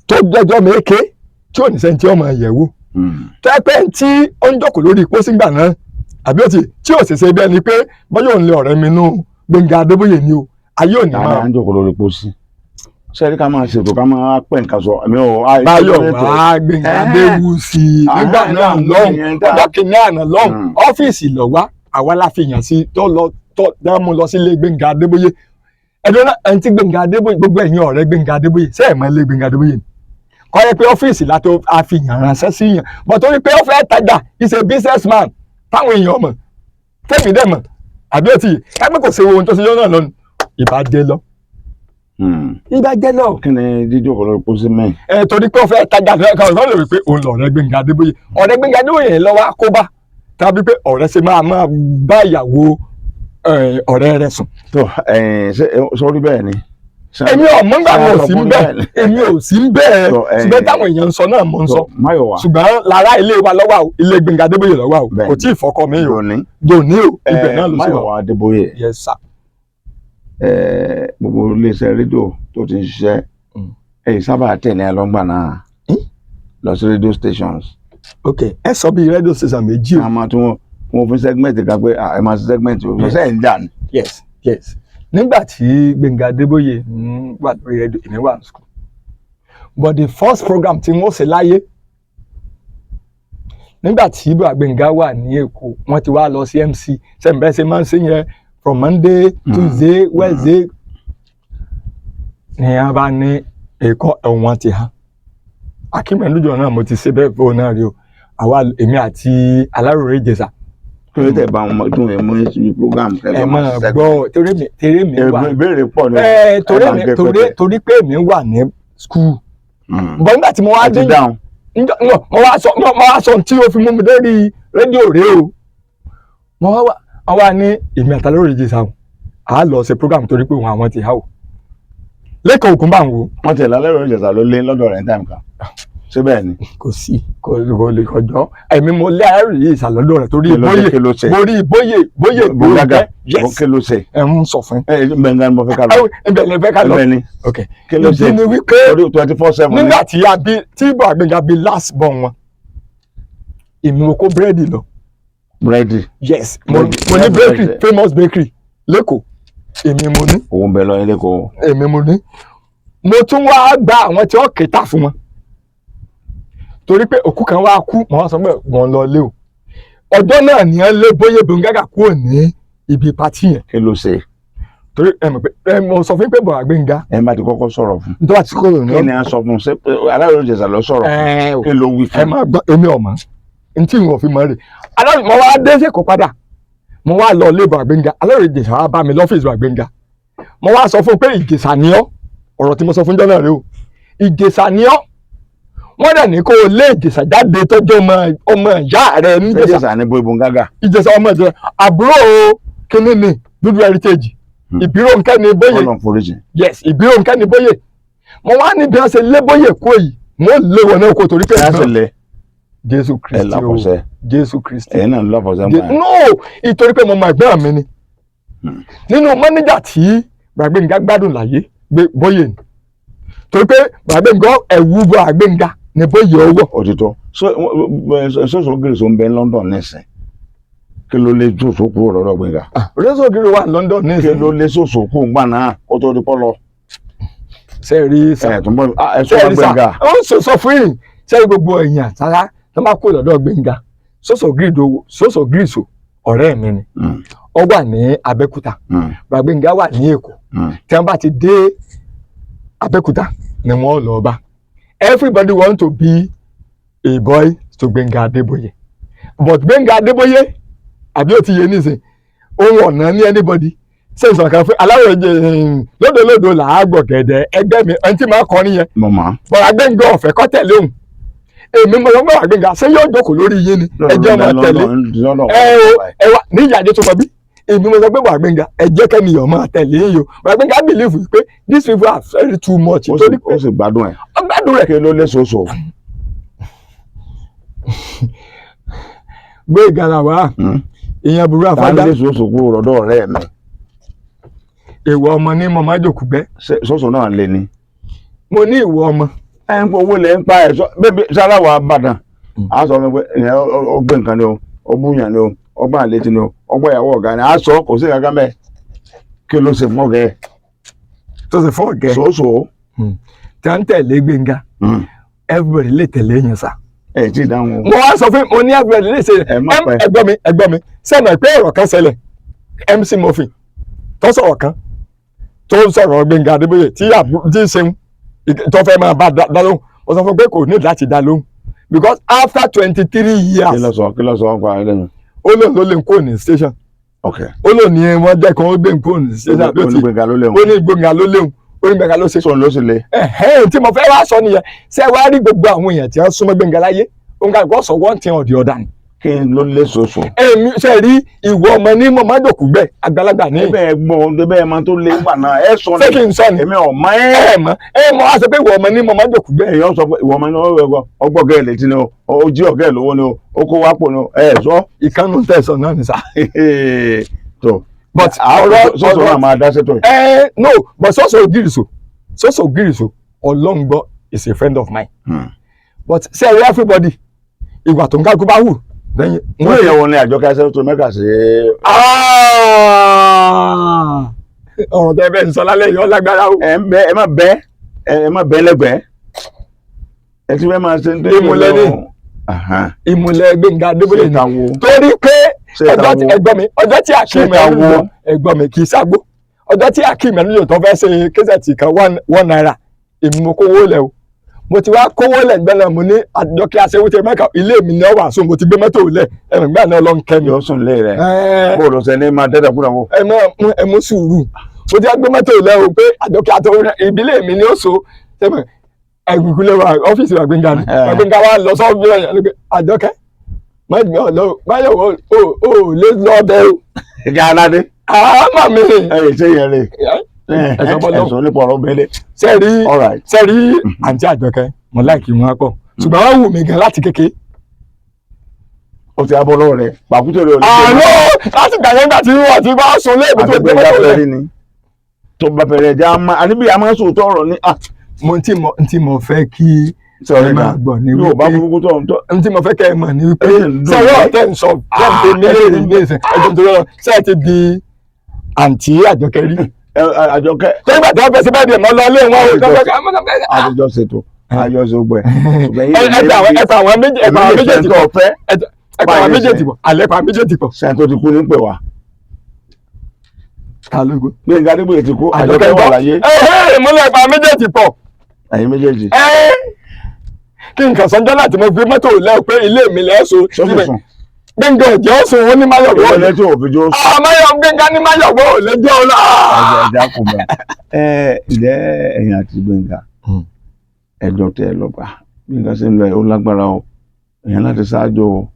tó jẹ́jọ́ méke tí ò ní sẹ́ni tí ó máa yẹ̀ wò. Tó yẹ pé tí ó ń jókòó lórí pósí gbà náà, àbí ó ti tí ò sì ṣe bí ẹni pé bọ́yọ̀ òun lé ọ̀rẹ́ mi nú Gbẹ́ngà Adébóyè ni o, ayé ò ní
Tààrà
máa
ń jókòó lórí pósí. Sẹ́rí ká máa ṣètò ká máa pẹ́ nǹkan sọ èmi ò.
Báyọ̀ wá Gbẹ́ngà Adéwùsì nígbà náà lọ́hùn, ọjọ́ kìíní àná lọ́hùn, ọ́fíìsì lọ wá, àwa la fi yàn sí tó lọ tó dá mú lọ sílé Gbẹ́ngà Adébóyè. Ẹ̀dọ́ náà, ẹni tí Gbẹ́ngà Adébóyè, gbogbo ẹ̀yin ọ̀rẹ́ Gbẹ́ngà Adébóyè, ṣé ẹ̀ mọ̀ ilé Gbẹ́ngà Adébóyè ni? Kọ́ yẹ pé ọ́fíìsì láti àfihàn ránṣẹ́ sí yàn bọ̀, torí pé ó fẹ́ tajà, he's a business man táwọn èèyàn mọ̀, tẹ́mi dẹ̀ mọ̀, àbí ó ti ẹgbẹ́ kò ṣe ohun tó ṣe yọ náà lọ́nu, ìbàjẹ́ lọ, ìbàjẹ́ lọ.
Kí ni jíjókòó lórí pósí mẹ́rin?
Ẹ torí pé ó fẹ́ tajà kan lè rí pé òun lọ̀rẹ́ Gbẹ́ngà Adébóyè. Ọ̀rẹ́ Gbẹ́ngà Adébóyè yẹn lọ́wọ́ àkóbá tàbí pé ọ̀rẹ́ ṣe máa máa bá ìyàwó ọ̀rẹ́ rẹ̀ sùn.
Tó ṣe sọrí bẹ́ẹ̀ ni.
Èmi ò mọ̀ nígbà mi ò sí ń bẹ́ẹ̀, èmi ò sí ń bẹ́ẹ̀, ṣùgbọ́n táwọn èèyàn ń sọ náà mò ń sọ.
Máyọ̀wá.
Ṣùgbọ́n lára ilé wa lọ́wọ́ o, ilé Gbẹ́ngà Adébóyè lọ́wọ́ o.
Bẹ́ẹ̀ni.
Kò tí ì fọkọ mi o.
Lónìí.
Dòní o, ibẹ̀ náà ló sì wà.
Máyọ̀wá Adébóyè.
Yes sir.
Gbogbo iléeṣẹ́ rédíò tó ti ń ṣiṣẹ́, ẹ sábà tẹ̀lé ẹ lọ́ngbà náà lọ sí rédíò stations.
Ok, ẹ sọ bíi rédíò station méjì o.
A máa tún wọn fún segment kan pé ẹ máa ṣe segment o,
Yes.
ṣe ń dà ní.
Yes, nígbà tí Gbẹ́ngà Adébóyè ń wà lórí rédíò, èmi wà ní school, but the first program tí wọ́n ṣe láyé, nígbà tí bàbá Gbẹ́ngà wà ní Èkó, wọ́n ti wá lọ sí MC sẹ́mi ṣe máa ń ṣe yẹn from Monday, Tuesday, Wednesday ní a bá ní ẹ̀kọ́ ẹ̀wọ̀n ti hàn akínmẹ́lújọ náà. Mo ti ṣe bẹ́ẹ̀ fún náà rí o, àwa èmi àti Aláròyé Ìjẹ̀ṣà.
Kí ló tẹ̀ bá wọn tún ẹ mú síbi program?
Ẹ máa gbọ́, torí mi wà
Ìbéèrè pọ̀ ní.
Ẹ torí
ẹ máa
mi
gé
torí
pẹ́pẹ́.
Torí pé èmi wà ní school bọ́n nígbà tí mo wá
Ẹ ti
dé
dáhùn.
No, mo wá sọ tí ó fi mú mi lórí rédíò rèé o. Mo wá wá wá ní èmi àtàlórí Ìjẹ̀ṣà o, à á lọ ṣe program torí pé òun àwọn ti há o lẹ́kọ̀ọ́ ògùn bá ń wo.
Wọ́n tẹ̀lé alẹ́ Ìjẹ̀ṣà ló lé lọ́dọ̀ rẹ̀ ní time kan, ṣé bẹ́ẹ̀ ni?
Kò sí, kò lè kọjọ́ èmi mo lé Aláròyé Ìjẹ̀ṣà lọ́dọ̀ rẹ̀ torí
Kí ló ṣe?
bóyè
Kí ló ṣe?
mo rí bóyè bóyè
Bóyá
Yes.
kí ló ṣe?
Ẹ ń sọ fún.
Ẹ bẹ́ẹ̀ ni mo fẹ́ ká lọ.
Ibẹ̀ lè fẹ́ ká lọ.
Bẹ́ẹ̀ ni.
Ok.
Kí ló ṣe?
Ìdí ni wípé
Torí 24/7.
nígbà tí a bí, tí bọ̀ Gbẹ́ngà bí last born wọn, èmi mo kó búrẹ́dì lọ.
Búrẹ́dì?
Yes, mo
Búrẹ́dì.
mo ní bakery,
Búrẹ́dì.
famous bakery lẹ́kọ̀ọ́, èmi mo ní.
Òun bẹ lọ ilé kó.
Èmi mo ní. Mo tún wá gba àwọn tí wọ́n kẹta fún wọn torí pé òkú kan wá kú. Mo wá sọ pé wọ́n lọ lé o. Ọjọ́ náà ní ẹ lé bóyá Gbẹ̀ngà kúrò ní ibi party yẹn.
Kí ló ṣe?
Torí ẹ mọ̀ pé ẹ mo sọ fún yín pé bọ̀dá Gbẹ̀ngà
Ẹ má ti kọ́kọ́ sọ̀rọ̀ fún.
Nítorí àti kúrò ní.
Kí ni a sọ fún? Ṣé Aláròyé Ìjẹ̀ṣà lọ sọ̀rọ̀ fún?
Ẹ o.
Kí ló wí
Ẹ
fún?
máa gbọ́, èmi ọ̀mọ́ ntí ìwọ̀n fi mọ́ rè. Aláròyé, mo wá dé sẹ́kọ̀ọ́ padà, mo wá lọ ilé bọ̀dá Gbẹ̀ngà. Aláròyé Ìjẹ̀ṣà wá bá mi lọ́fíìsì bọ̀dá Gbẹ̀ngà. Mo wá sọ fún un pé Ìjẹ̀ṣà ni ọ́. Ọ̀rọ̀ tí mo sọ fún jọ́nà rẹ o, Ìjẹ̀ṣà ni ọ́, wọ́n dẹ̀ ní kó o lé Ìjẹ̀ṣà jáde tọ́jú ọmọ ìyá rẹ níjẹ̀ṣà.
Ìjẹ̀ṣà ní bóyá Bóńgágà.
Ìjẹ̀ṣà ọmọ Ìjẹ̀ṣà, àbúrò kínní ni dúdú heritage, Ìbírónkẹ́ ni bóyè.
Ọlọ́run foríjì.
Yes, Ìbírónkẹ́ ni bóyè. Mo wá ní bí wọ́n ṣe lé bóyè kó yìí, wọ́n lé wọn náà kó torí pé
Ẹ á sì lẹ
Jésù
ẹ
Kristi o.
láfọ̀ṣẹ.
Jésù Kristi.
Ẹ̀yin náà ń lọ́fọ̀ṣẹ mọ́ ẹ.
No, ìtorí pé mo mọ ẹ̀gbọ́n mi ni nínú mọ́níjà tí Gbàgbéǹga gbádùn láyé gbé bóyè ni, torí pé Gbàgbéǹga ẹ̀wù Gbàgbéǹga ni bóyè ọwọ́.
Òtítọ́ sọ́sọ́ gírì ń bẹ London nísìn, kí ló lé sòsò kúrò lọ́dọ̀ Gbénga?
Rẹ́sọ̀ gírí wà London ní
Kí
ìsìn.
ló lé sòsò kúrò ńgbà náà kó tó di pọ́ lọ?
Ṣe rí sà?
Ẹ̀ tún bọ́ ẹ
Ṣe
sọ́wọ́
rí sà?
Gbénga.
Ó ń sọ fún yìí, ṣe rí gbogbo èèyàn sára tó máa kó lọ́dọ̀ Gbénga, sọ́sọ̀ gírì sò ọ̀rẹ́ mi ni. Ó wà ní Abẹ́òkúta, Gbàgbéǹga wà ní Èkó. Tí wọ́n bá ti dé Abẹ́òkúta ni wọ́n lọ bá. Everybody want to be a boy to Gbénga Adébóyè, but Gbénga Adébóyè, àbí ó ti yé nísìn, Ohun ọ̀nà ní anybody ṣe ìsọ̀rọ̀ kan fún aláwọ̀ ẹ̀jẹ̀ lódòlódò là á gbọ̀gẹ̀dẹ̀ ẹgbẹ́ mi, ẹni tí màá kọ́ nìyẹn.
Mo mọ̀.
Bọ̀dà Gbẹ́ngà ọ̀fẹ́ kọ́ tẹ̀lé òun. Èmi mo lọ gbọ́dọ̀ Gbẹ́ngà, ṣé yóò jókòó lórí yín ni? Ẹ jẹ́ ọmọ tẹ̀lé ẹ o. Ẹ wá ní ìyá tó mọ bí èmi mo sọ pé Bọ̀dà Gbẹ́ngà, ẹ jẹ́ kẹ́niyàn máa tẹ̀lé yín o. Bọ̀dà Gbẹ́ngà believe pé these people are very too much torí pé
Ó sì gbádùn ẹ̀.
Ó gbádùn rẹ̀.
Kí ló lé soso?
Gbẹ́ngà làwà ìyẹn burú
Ta
àfájá.
ló lé soso kúrò lọ́dọ̀ ọ̀rẹ́ mi?
Ìwọ ọmọ ní mo máa jòkó gbẹ.
Ṣé soso náà lé ni?
Mo ní ìwọ ọmọ.
Ẹ ń pọ owó lẹ ń pa ẹ sọ bébí sára wà bàdàn á sọ fún mi pé ìyẹn ó gbé nǹkan ni o, ó búyàn ni o, ó gbà létí ni o, ó gbọ́ ìyàwó ọ̀gá ni. Á sọ kò sí kankan bẹ́ẹ̀. Kí ló ṣe fún ọ̀gá ẹ̀?
Tó ṣe fún ọ̀gẹ́
Soso.
tí wọ́n ń tẹ̀lé Gbẹ́ngà, everybody lè tẹ̀lé yẹn sá.
Ẹ tí ì dáhùn o.
Mo wá sọ fún mo ní everybody lè ṣe.
Ẹ má pẹ́.
Ẹgbọ́n mi, ẹgbọ́n mi, sẹ́nu pé ọ̀rọ̀ kan ṣẹlẹ̀, MC Murphy tó sọ̀rọ̀ kan, tó ń sọ̀rọ̀ Gbẹ́ngà Adébóyè tí tí ń ṣeun tó fẹ́ máa bá dá lóhùn. Mo sọ fún pé kò ní láti dá lóhùn because after 23
Kí ló
years.
sọ? Kí ló sọ pa ẹ lẹ́nu?
Ó lóun ló lè kó ní station. Ó lóun ní wọ́n jẹ́ kan ó gbé kó ní station ló ti
Olùgbèǹga ló léwu.
Ó ní Gbẹ́ngà ló léwu, ó ní Gbẹ́ngà ló ṣe.
Sóun ló sì le.
Ẹ̀hẹ́n, tí mo fẹ́ wá sọ nìyẹn. Ṣé wàá rí gbogbo àwọn èèyàn tí wọ́n súnmọ́ Gbẹ́ngà láyé, òun kà kó sọ one thing or the other ni.
Kí ló lé soso?
Èmi ṣe rí ìwọ ọmọ ní mo má dòkú gbẹ àgbàlagbà ní.
Ẹ bẹ́ẹ̀ gbọ́ ẹ bẹ́ẹ̀ máa tó lé ńgbà náà ẹ sọ.
Ṣé kí n sọ ni?
Èmi ò mọ̀ ẹ́.
Ẹ mọ̀, ẹ mọ̀ wá sọ pé ìwọ ọmọ ní mo má dòkú gbẹ.
Èèyàn sọ pé ìwọ ọmọ ní ọgbọ́ ọ̀gá ẹ̀ létí ni o, ó jí ọ̀gá ẹ̀ lówó ni o, ó kó wápò ni o, ẹ sọ.
Ìkànnù tẹ̀sán náà ni sá.
Tó.
But ọ̀rọ̀
Soso náà máa dá sétò yìí.
Ẹ no, but Soso Ogiriso, Soso Ogiriso Ọlọ́ngbọ́ is a friend of mine. But ṣe rí everybody, ìgbà tó ń kálukú bá wù lẹ́yìn.
Wọ́n èèyàn wọn ni Àjọkẹ́ ẹsẹ̀ tó mẹ́kà sí.
Ah! Ọ̀rọ̀ tẹ́ bẹ́ẹ̀ ń sọ lálẹ́ yìí ó lágbára o.
Ẹ ń bẹ, ẹ má bẹ, ẹ má bẹ lẹ́gbẹ̀ẹ́. Ẹ ti fẹ́ máa ṣe ń tẹ́lẹ̀.
Ìmùlẹ̀ ni. Ìmùlẹ̀ Gbẹ́ngà Adébóyè
Ṣé
ni
ta wo?
Torí pé
Ṣé
ọjọ́
ta
tí
wo?
ẹgbọ́n mi, ọjọ́ tí Akeem
Ṣé ta wo?
Ẹnujo, ẹgbọ́n mi, kì í ságbó, ọjọ́ tí Akeem Ẹnujo tó fẹ́ ṣe késẹ̀tì kan ₦1, èmi mo kówó lẹ̀ o. Mo ti wá kówó lẹ̀ gbẹ́ náà, mo ní Àjọkẹ́ aṣẹ́wó tẹ mẹ́ka ilé mi ní ọ̀wà so mo ti gbé mọ́tò lẹ̀ ẹ̀rìn gbà náà ló ń kẹ́ mi.
Yóò sùn lé rẹ̀.
Ẹ
Bó o lọ sẹ ní máa dẹ́dẹ̀ kúrò wò.
Ẹ mọ ẹ mú sùúrù, mo ti wá gbé mọ́tò lẹ̀ o pé Àjọkẹ́ àtọwọ́ ìbílẹ̀ mi ni ó so sẹ́mi ẹ̀gbìnkúlẹ̀ wa ọ́fíìsì wa Gbẹ́ngà ni. Gbẹ́ngà wa lọ sọ́ọ́ bí Àjọkẹ́ má gbé ọ lọ báyọ̀ o ò lè lọ bẹ́ẹ̀ o.
Ìjà aládé.
Àmà mi.
Ẹ yìí ṣe yẹn rè.
Ẹ̀sọ́ bọ́lọ́.
Ẹ̀sọ́ nípa ọ̀rọ̀ bẹ́lẹ̀.
Sẹ́rí
All right.
sẹ́rí àǹtí Àjọkẹ́, mo like wọn pọ̀, ṣùgbọ́n wọ́n wù mí gan láti kékeré.
O ti abọ́ lọ́wọ́ rẹ̀. Pàkúté rẹ̀ ò lè ṣe.
Àlọ́ láti gbà yẹn gbà tí wọ́n ti bá sùn léèbù tó gbé
Àti
mọ́tò
Gbẹ́ngà
rẹ̀.
fẹ́rí ni. Tó bá fẹ́rẹ̀ jẹ́ àmọ́ àníbi àmọ́ sòótọ́ ọ̀rọ̀ ni.
Mo tí mo fẹ́ kí ẹ máa gbọ́ ni
Yóò bá
wípé
burúkú tó ń tọ́.
n tí mo fẹ́ kẹ́ ẹ mọ̀ ni wípé
Ẹ sì ń dùn
sọ̀rọ̀
mí.
tẹ̀ ń sọ tẹ̀ ń pè mí léèrè ní ìsìn ẹjọ́ tó lọ ṣé ẹ ti di àǹtí Àjọkẹ́ rí?
Àjọkẹ́.
Tó ìgbà tí wọ́n fẹ́ sí bẹ́ẹ̀ dẹ̀ mọ́ lọ lé wọn o tó fẹ́
Àtijọ́ ṣètò. Àjọ ṣe gbẹ.
ẹ fà àwọn méjì, ẹ fà àwọn méjèèjì pọ̀.
Fẹ́.
Ẹ fà àwọn méjèèjì pọ̀, àlẹ́ fà méjèèjì pọ̀.
Sẹ́ni tó ti kú ní pè wá.
Ta ló gbó?
Gbẹ́ngà Adébóyè ti kú. Àjọkẹ́ wà láyé.
Ẹ mo lọ fà méjèèjì pọ̀.
Ẹ̀yin méjèèjì.
Ẹ kí n kàn sọ́njọ́ láti mo fi mọ́tò lẹ́ pé ilé mi lẹ́sùn.
Sọ́sùn sùn.
Gbẹ́ngà ọ̀jẹ̀ ọ̀sùn wọn ní Máyọ̀wọ́.
Ìwọlé tí òfin jó sùn.
Máyọ̀ Gbẹ́ngà ní Máyọ̀wọ́ ò lẹ́jọ́ ọ̀la.
Ẹja ẹja kò mọ. Ẹ ǹjẹ́ ẹ̀yin àti Gbẹ́ngà ẹjọ́ tẹ ẹ lọ bá Gbẹ́ngà ṣe ń lọ ẹ ó lágbára o, èèyàn láti ṣáájú o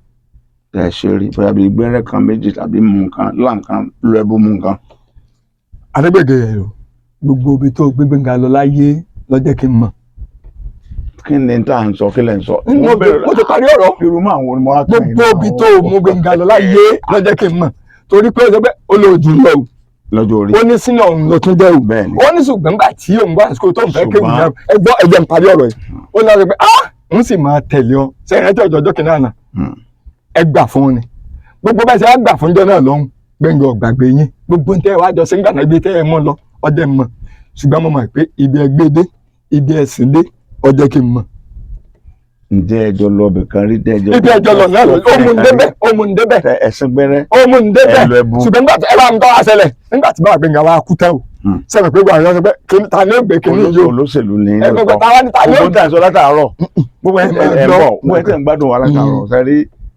tẹ ẹ ṣe rí bóyá bíi gbẹ́rẹ́ kan méjì tàbí mú nǹkan láǹkan lọ ẹbú mú nǹkan.
Adégbègè rẹ o, gbogbo ibi tó gbé Gbẹ́ngà lọ láyé lọ́jọ́ kí n mọ̀.
Kí ni tá à ń sọ? Kí lẹ̀ ń sọ?
Mo ti parí ọ̀rọ̀.
Irú máa wo ni mo wá kàn yín?
Gbogbo ibi tó mú Gbẹ́ngà lọ láyé lọ́jọ́ kí n mọ̀, torí pé ó sọ pé ó lè jù lọ o.
Lọ́jọ́ orí.
Ó ní sínú ọ̀hún ló tún jẹ́ o.
Bẹ́ẹ̀ni.
Ó ní ṣùgbọ́n gbà tí òun wá àsìkò tó ń fẹ́ kéwì
Ṣùgbọ́n-
náà, ẹ gbọ́, ẹ jẹ́ n parí ọ̀rọ̀ yìí. Ó ní wọ́n sọ pé ah, n sì máa tẹ̀lé ọ sẹ́yìn rántí ọjọ́ ọjọ́ kìnìún àná. Ẹ gbà fún un ni gbogbo bẹ́ẹ̀ ṣe á gbà fún jọ náà lọ́hùn. Gbẹ́ngà ọ̀gbàgbé yín, gbogbo tẹ́ ẹ wá jọ sí gbàgbé tẹ́ ẹ mọ́ lọ ọdẹ mọ̀, ṣùgbọ́n mo mọ̀ pé ibi ẹgbẹ́ dé, ibi ẹ̀sìn dé, ọjọ́ kí n mọ̀.
Ǹjẹ́ ẹjọ́ lọ ibì kan rí dẹ́jọ́?
Ibi ẹjọ́ lọ náà lọ, ó mú un débẹ̀, ó mú un débẹ̀.
Ẹ̀sìn gbẹ́rẹ́.
Ó mú un débẹ̀.
Ẹ lọ ẹbu.
Ṣùgbọ́n nígbà tí ẹ bá ń tọ́ àṣẹlẹ̀ nígbà tí bá Gbẹ́ngà wa kú tẹ́ o, sẹ́mi pé gbàgbé sọ pé ta ni ó gbé kíní yìí o?
Olóṣèlú ni.
Ẹ gbogbo táwa ní ta ni ó
Gbogbo tá à ń sọ látàárọ̀, gbogbo ẹ
Ẹ máa
ẹ
gbọ́.
bọ̀, gbogbo ẹ tẹ̀ ń gbádùn wa látàárọ̀ sẹ́rí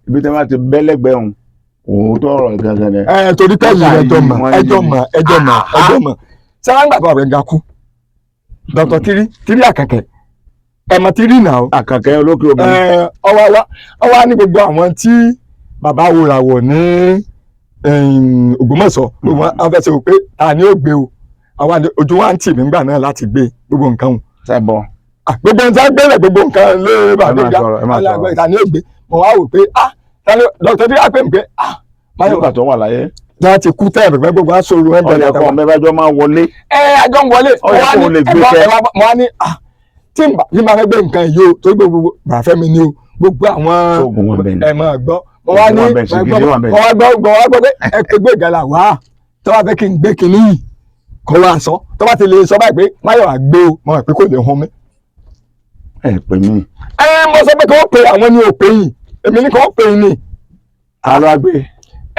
ibi tí wọ́n ti bẹ́lẹ́gbẹ̀ẹ́ òun. Òótọ́ ọ̀rọ̀ gangan ni.
Ẹ torí tẹ́lẹ̀ ẹjọ́ mọ̀, ẹjọ́ mọ̀, ẹjọ́ mọ̀, ẹjọ́ mọ̀. Sára ń gbà bá Gbénga kú, Dr. Tiri Tiri Àkànkẹ́, ẹ mọ̀ Tiri náà o.
Àkànkẹ́ olókè obìnrin.
Ẹ, ọwọ́ wa ọwọ́ ní gbogbo àwọn tí bàbá wòràwọ̀ ní Ògbómọ̀ṣọ́, gbogbo wọn fẹ́ sọ pé ta ni ó gbé o. Àwa ni ojú wa ń tì mí gbà náà láti gbé gbogbo nǹkan o.
Sẹ́bọ̀.
Ah, gbogbo nǹkan gbélé, gbogbo nǹkan lé bàbá
Ẹ máa
Gbénga
sọ̀rọ̀, ẹ máa sọ̀rọ̀.
alágbé ta ni ó gbé. Mo wá wò pé ah, ta ni Dr. Tiri á pè mí pé ah, Máyọ̀wá
Nígbà tó wà láyé.
láti kú tẹ́ ẹ̀rẹ̀ gbogbo aṣọ ẹ̀ bẹ̀rẹ̀
Ọ̀yẹ̀ kan mẹ́fẹ́jọ́ máa wọlé.
Ẹ àjọ ń wọlé.
Ó yẹ kó o lè gbé kẹ́.
Mo wá ní ah, tí n bá tí n bá fẹ́ gbé nǹkan yìí o, torí gbogbo bàbá Fẹ́mi ni o, gbogbo àwọn
Sóògùn wọn bẹ̀ ni.
ẹ máa gbọ́, mo wá ní
Oògùn wà bẹ́ẹ̀, ṣìgìdì wà bẹ́ẹ̀.
mo wá gbọ́, mo wá gbọ́ pé ẹ pé Gbénga là wá tó bá fẹ́ kí n gbé kinní yìí kó wá sọ, tó bá ti lè sọ báyìí pé Máyọ̀wá gbé o, mo mọ̀ pé kò lè hun mi.
Ẹ pè mí.
Ẹ mo sọ pé kí wọ́n pe àwọn ní òpè yìí, èmi ní kí wọ́n pe yìí ni.
Ta ló wá gbé?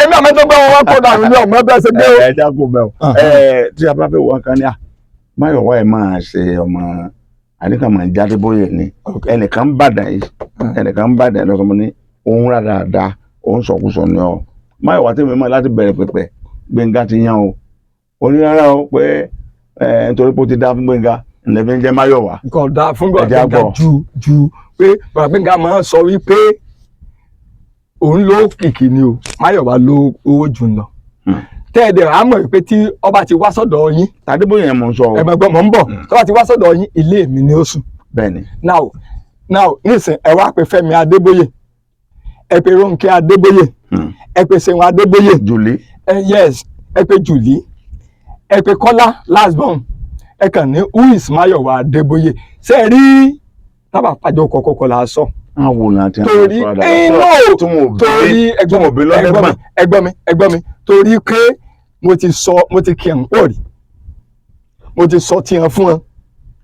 Èmi àmọ́ tó gbọ́ wọn wá kó dànù ní ọ̀mọ́ bẹ́ẹ̀ ṣe gbé o.
Ẹ jágò bẹ́ẹ̀ o. Ẹ tí a bá fẹ́ wọ kan ní à. Máyọ̀wá ẹ̀ máa ṣe ọmọ àdìkà máa jáde bóyè ni. Ẹnìkan ń bàdàn yìí. Ẹnìkan ń bàdàn yìí lọ́sọ̀mọ́ ní òun rà dáadáa, òun sọkúsọ ni ọ. Máyọ̀wá tèmi mọ̀ láti bẹ̀rẹ̀ pẹ̀pẹ̀, Gbénga ti yàn o. Ó ní rárá o pé ẹ nítorí pé ó ti dá fún Gbénga, ǹlẹ́ fi ń jẹ́ Máyọ̀wá.
Nǹkan dáa fún
Ẹ jẹ́ á
Gbénga
gbọ́.
ju ju pé bàbá Gbénga máa ń sọ wípé òun ló kìkì ni o, Máyọ̀wá ló owó jù ń lọ. Tẹ́ẹ̀dẹ̀ á mọ̀ wípé tí ọba ti wá sọ́dọ̀ yín,
Tàdébóyè yẹn mò ń sọ o.
ẹ máa gbọ́, mọ̀ ń bọ̀, tó bá ti wá sọ́dọ̀ yín, ilé mi ni ó sùn.
Bẹ́ẹ̀ni.
Now nísìn, ẹ wá pé Fẹ́mi Adébóyè, ẹ pé Rónkẹ́ Adébóyè, ẹ pé Ṣeun Adébóyè,
Julie.
Ẹ yes, ẹ pé Julie, ẹ pé Kọ́lá last born, ẹ kàn ní who is Máyọ̀wá Adébóyè. Ṣé ẹ rí tábà pàjọ kọ̀kọ̀kọ̀ là á sọ?
Àwọn wò láti
Torí inú
tí wọn ò bí
torí
tí wọn ò bí lọ́dẹ́gbọ̀n.
Ẹ̀gbọ́n mi, ẹ̀gbọ́n mi, torí pé mo ti sọ, mo ti kí ẹ̀ ń pọ̀ rí, mo ti sọ tiẹ̀ fún ẹ.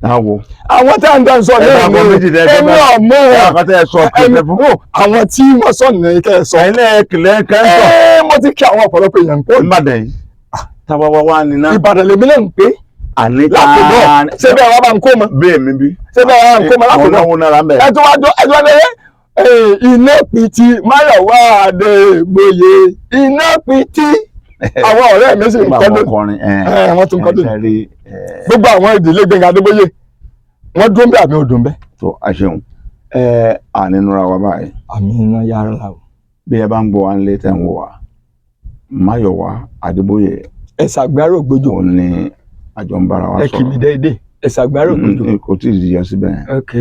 Àwọ̀.
Àwọn tí a ń dá sọ
Ẹ bá bọ méjì tẹ ẹ
èmi ọmọ
ẹ
wọn.
àkọtẹ ẹ sọ kìlẹ fún.
Àwọn tí wọ́n sọ nìyẹn kẹ́ ẹ sọ.
Ẹ̀yin náà kìlẹ̀ kẹ́ńtọ̀.
Ẹ mo ti kí àwọn ọ̀pọ̀lọpọ̀ èèyàn ń pọ̀ rí.
Nìbàdàn yìí. Táwa wá wá ní ná.
Ìbàdàn lèmi náà ń pé
Àní
lákòbọ̀. Ṣé bẹ́ẹ̀ wá bá ń kó mọ́?
Bẹ́ẹ̀ mi bí.
Ṣé bẹ́ẹ̀ wá ń kó mọ́
Àwọn
lákòbọ̀?
náwó náírà ń bẹ̀.
Ẹ tún wá jọ, ẹ tún wá dé iná pìtì Máyọ̀wá Adébóyè, iná pìtì, àwọn ọ̀rẹ́ mi sì ń
Nígbà
kọ́
wọn
lónìí.
kọrin.
Ẹ, wọ́n tún kọ́ lónìí.
Ẹ rí
Gbogbo àwọn ìdílé Gbénga Adébóyè, wọ́n dún bẹ́ẹ̀ àmì òdùn bẹ́ẹ̀.
Tó àṣeun ẹ ànínúra wa báyìí.
Àmì iná yára la o.
Bí ẹ bá ń gbọ́ wa ń lé tẹ̀ ń wò wá, Máyọ̀wá Adébóyè
Ẹ ṣàgbárò gbójú.
òun ni àjọ ń bára wa
Ẹ kì mí
sọ̀rọ̀.
déédéé, ẹ ṣàgbárò gbójú.
Kò tí ì yọ síbẹ̀ yẹn.
Ok.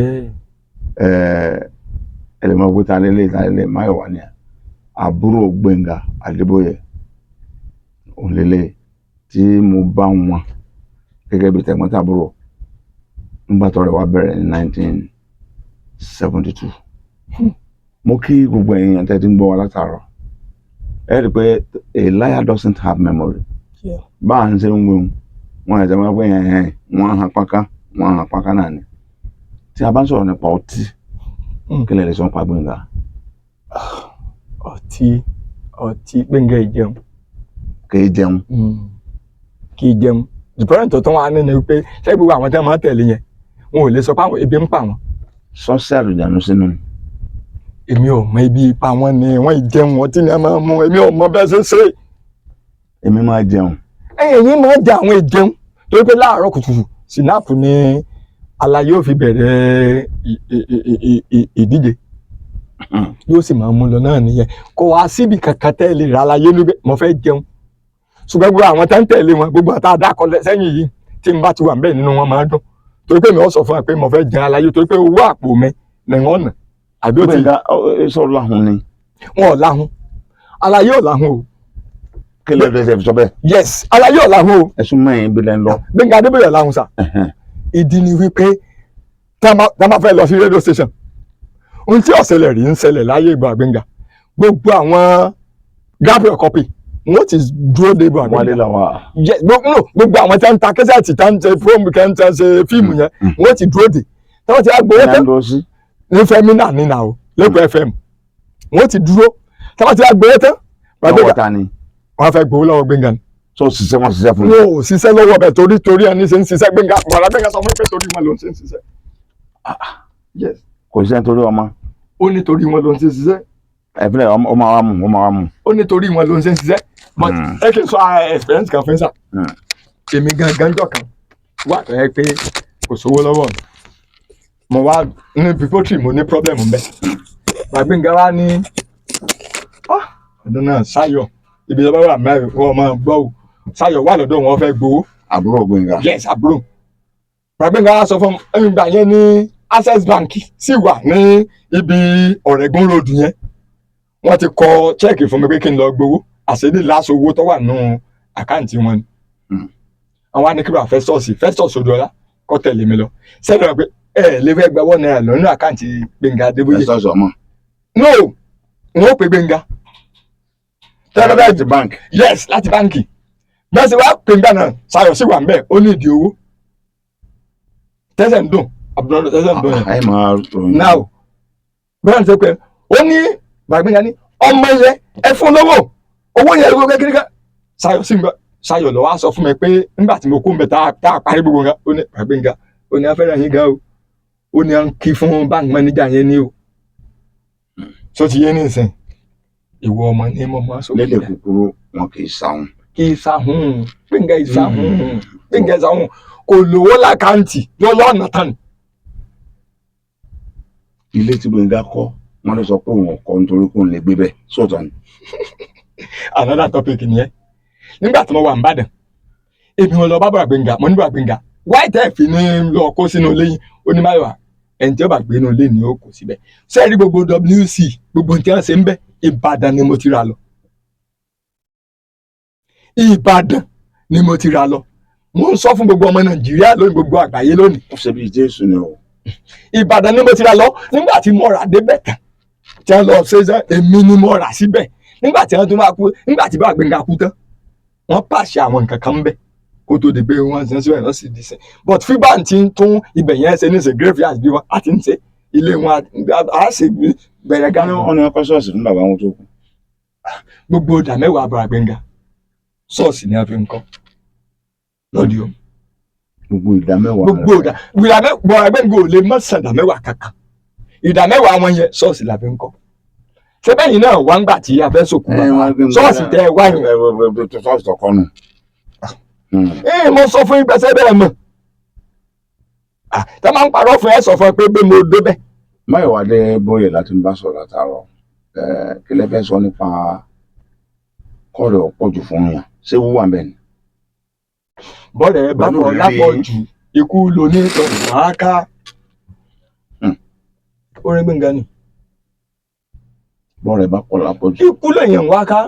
Ẹ ẹ lè mọ pé ta lélẹ̀ ta lélẹ̀. Máyọ̀wá ni àbúrò Gbénga Adébóyè, òun lélẹ̀ tí mo bá wọn gẹ́gẹ́ bí tẹ̀gbọ́n-tàbúrò nígbà tọ́rọ̀ wa bẹ̀rẹ̀ ní 1972. Mo kí gbogbo ẹ̀yin tẹ́ ti ń gbọ́ wa látàárọ̀. Ẹ rí i pé a liar doesn't have memory. Bá à ń ṣe ń wéhun wọn ẹ̀jẹ̀ wọn pé ẹ̀hẹ̀n wọ́n hàn páká, wọ́n hàn páká náà ni. Tí a bá ń sọ̀rọ̀ nípa ọtí, kí lè lè sọ nípa Gbénga?
Ọtí, ọtí, Gbénga ìjẹun.
Kì í jẹun.
Kì í jẹun. The problem tó tán wà nínú pé ṣé gbogbo àwọn tí wọ́n máa ń tẹ̀lé yẹn, wọn ò lè sọ pé àwọn ebi ń pa wọn.
Sọ́ọ̀sì àlùjánu sínú ni.
Èmi ò mọ ibi ipa wọn ni wọ́n ìjẹun, ọtí ni wọ́n máa ń mú. Èmi ò mọ bẹ́ẹ̀ ṣe ṣe.
Èmi máa jẹun.
Ẹ̀yin máa ń jẹ, àwọn ìjẹun, torí pé láàárọ̀ kùtùkùtù sinapu ni alaye yóò fi bẹ̀rẹ̀ ìdíje, yóò sì máa mú lọ náà nìyẹn. Kò wá síbi kankan tẹ́ lè ra alaye níbẹ̀ mo fẹ́ jẹun. Ṣùgbọ́n gbogbo àwọn tẹ́ ń tẹ̀lé wọn, gbogbo àtà àdàkọ sẹ́yìn yìí, tí n bá ti wà níbẹ̀ nínú wọn máa ń dùn, torí pé mi ò sọ fún wa pé mo fẹ́ jẹun alaye, torí pé owó àpò mi ni wọ́n nà àbí ó ti
Gbénga sọ̀rọ̀ láhùn ni.
Wọn ò láhùn, alaye ò láhùn o.
Kí lè fẹsẹ̀ fi sọ bẹ́ẹ̀?
Yes, alaye ò láhùn o.
Ẹ̀sùn mẹ́rin bí lẹ́ ń lọ.
Gbénga Adébóyè ò láhùn sà. Ìdí ni wípé tá a máa fẹ́ lọ sí radio station, ohun tí ó ṣẹlẹ̀ rí ń ṣẹlẹ̀ láyé ìgbà Gbénga, gbogbo àwọn Gabriel copy wọ́n ti dúró de ìgbà
Wálé
Gbénga.
làwà.
Yes, no, gbogbo àwọn tí wọ́n ń ta kẹsẹ̀tì, tí wọ́n ń ṣe fíìmù, tí wọ́n ń ṣe fíìmù yẹn, wọ́n ti dúró de tí wọ́n ti wá gbowó
Ẹ̀
tán
ń lọ sí.
Ní Femina nínà o, lẹ́kọ̀ọ́ FM, wọ́n ti dúró tí wọ́n ti wá gbowó tán.
Lọ́wọ́ ta ni?
Wọ́n fẹ́ gbowó lọ́wọ́ Gbénga ni.
Sọ ṣiṣẹ́ wọn ṣiṣẹ́ fún mi.
Wọn ò ṣiṣẹ́ lọ́wọ́ bẹ̀, torí ẹni ṣe ń ṣiṣẹ́ Gbénga, wàrà Gbénga sọ fún mi pé torí wọn ló ń ṣe ń ṣiṣẹ́. Yes.
Kò ṣiṣẹ́ nítorí ọmọ.
Ó ní torí wọn ló ń ṣe ṣiṣẹ́.
Ẹ̀fílẹ̀ ó máa wá mú, ó máa wá mú.
Ó nítorí wọn ló ń ṣe ń ṣiṣẹ́, but ẹ kì í sọ experience kan fún sà. Èmi gangan jọ kan wà tó yẹ pé kò sówó lọ́wọ́ mi, mo wá ní pípọ́tì, mo ní problem mbẹ́. Gbàgbéǹga wá ní, "Ah, ọdún náà Sáyọ̀ ibi tó bá wà mẹ́rin wọ́n máa gbọ́ o." Sáyọ̀ wà lọ́dọ̀ wọn, fẹ́ gbowó.
Àbúrò Gbénga.
Yes, àbúrò Gbàgbéǹga wá sọ fún mi ìgbà yẹn ní Access Bank sì wà ní ibi Ọ̀rẹ́gùn Road yẹn. Wọ́n ti kọ cheque fún mi pé kí n lọ gbowó, àṣírí láṣọ owó tó wà nù account wọn ni. Àwọn anìkíra Festus, Festus Odùọlá kọ́ tẹ̀lé mi lọ sẹ́ni wọn pé ẹ lè fẹ́ gba ₦1 lọ́nà account Gbénga Adébóyè.
Festus ọmọ.
No, wọn ò pè Gbénga tẹ́lẹ̀ bẹ́ẹ̀.
Láti bank.
Yes, láti báǹkì. Bẹ́ẹ̀ sì wá pè ńgbà náà, Sayọ̀ sì wà ń bẹ̀, ó ní ìdí owó, tẹ́sẹ̀ ń dùn, àbúrò tẹ́sẹ̀ ń dùn yẹn.
Ẹ máa ròyìn.
Now, bẹ́ẹ̀ ni sọ pé ó ní Gbàgbéga ní ọmọ yẹn, ẹ fún lówó, owó yẹn lówó kékeré kan. Sayọ̀ sì ń gbọ́, Sayọ̀ ló wá sọ fún mi pé nígbà tí mo kú ń bẹ tá a parí gbogbo nǹkan, ó ní Gbàgbéga, ó ní afẹ́rẹ́ yín gan o, ó ní à ń kí fún bank manager yẹn ní o. Tó ti yé nísìn, ìwọ ọmọ ní mo máa sọ.
Lédè kúkúrú, wọn kì í sáwọn.
Kì í sáhùn, Gbénga ìsáhùn, Gbénga ìsáhùn, kò lówó l'account lọ́lọ́ ọ̀nà tán.
Ilé tí Gbénga kọ́, wọn lè sọ pé òun ò kọ́ nítorí kóun lè gbé bẹ́ẹ̀, sóòótọ́ ni?
Another topic nìyẹn. Nígbà tí mo wà nìbàdàn, èmi wọn lọ bá bàbá Gbénga, mo ní bàbá Gbénga, wáyé tẹ́ fi ní lọ kó sínú ilé yín? Ó ní Máyọ̀wá, ẹni tí ó bá gbé inú ilé ni ó kó síbẹ̀. Sẹ́ẹ̀rí gbogbo WC, gbogbo tí wọ́n ṣe ń bẹ́, Ìbàdàn ni mo ti rà lọ, Ìbàdàn ni mo ti rà lọ. Mo ń sọ fún gbogbo ọmọ Nàìjíríà lónìí, gbogbo àgbáyé lónìí.
Ó ṣe bíi Jésù ni o.
Ìbàdàn ni mo ti rà lọ. Nígbà tí mo rà débẹ̀ tán, tí wọ́n lọ ṣe ṣe, èmi ni mo rà síbẹ̀. Nígbà tí wọ́n tún máa kú, nígbà tí bá Gbénga kú tán, wọ́n pàṣẹ àwọn nǹkan kan ń bẹ̀ kó tó di pé wọ́n ṣe ń síbẹ̀ lọ sí di sìn. But FIBAN ti ń tún ibẹ̀ yẹn ṣe ní ṣe, graveyard bí wọn àti ń ṣe ilé wọn, á ṣe bẹ̀rẹ̀ gan.
Wọn ní wọn kọ́ ṣọ́ọ̀ṣì fún bàbá wọn tó kú.
Gbogbo ìdá mẹ́wàá bàbá Gbénga, ṣọ́ọ̀ṣì ni a fi ń kọ́ lọ́dí o.
Gbogbo ìdá mẹ́wàá.
Gbogbo ìdá mẹ́wàá, Gbénga ò lè mọ̀ sàn ìdá mẹ́wàá kankan. Ìdá mẹ́wàá wọn yẹn, ṣọ́ọ̀ṣì la fi ń kọ́. Ṣé bẹ́yìn náà wá ń gbà tí a fẹ́ sòkú bàbá, ṣọ́ọ̀ṣì tẹ ẹ wá yẹn?
Ṣọ́ọ̀ṣì tọkọ nù.
Ẹ mo sọ fún yín pẹ́sẹ́ bẹ́ẹ̀ mọ̀ tá máa ń parọ́ fún ẹ, sọ fún ẹ pé bí mo débẹ̀.
Máyọ̀wá Adébóyè láti ń bá sọ̀rọ̀ látàárọ̀. Kí lẹ fẹ́ sọ nípa kọ́ọ̀rẹ́ ọ̀pọ̀ jù fún yàn? Ṣé wúwà ń bẹ̀ ni?
Bọ́ọ̀rẹ́ bá
Pẹ̀lú
pọ̀
ìrírí
lápọ̀ jù, ikú ló ní tọ̀hún ká. Orin Gbénga ni.
Bọ́ọ̀rẹ́ bá pọ̀ lápọ̀ jù.
Ikú lèyàn wá ká.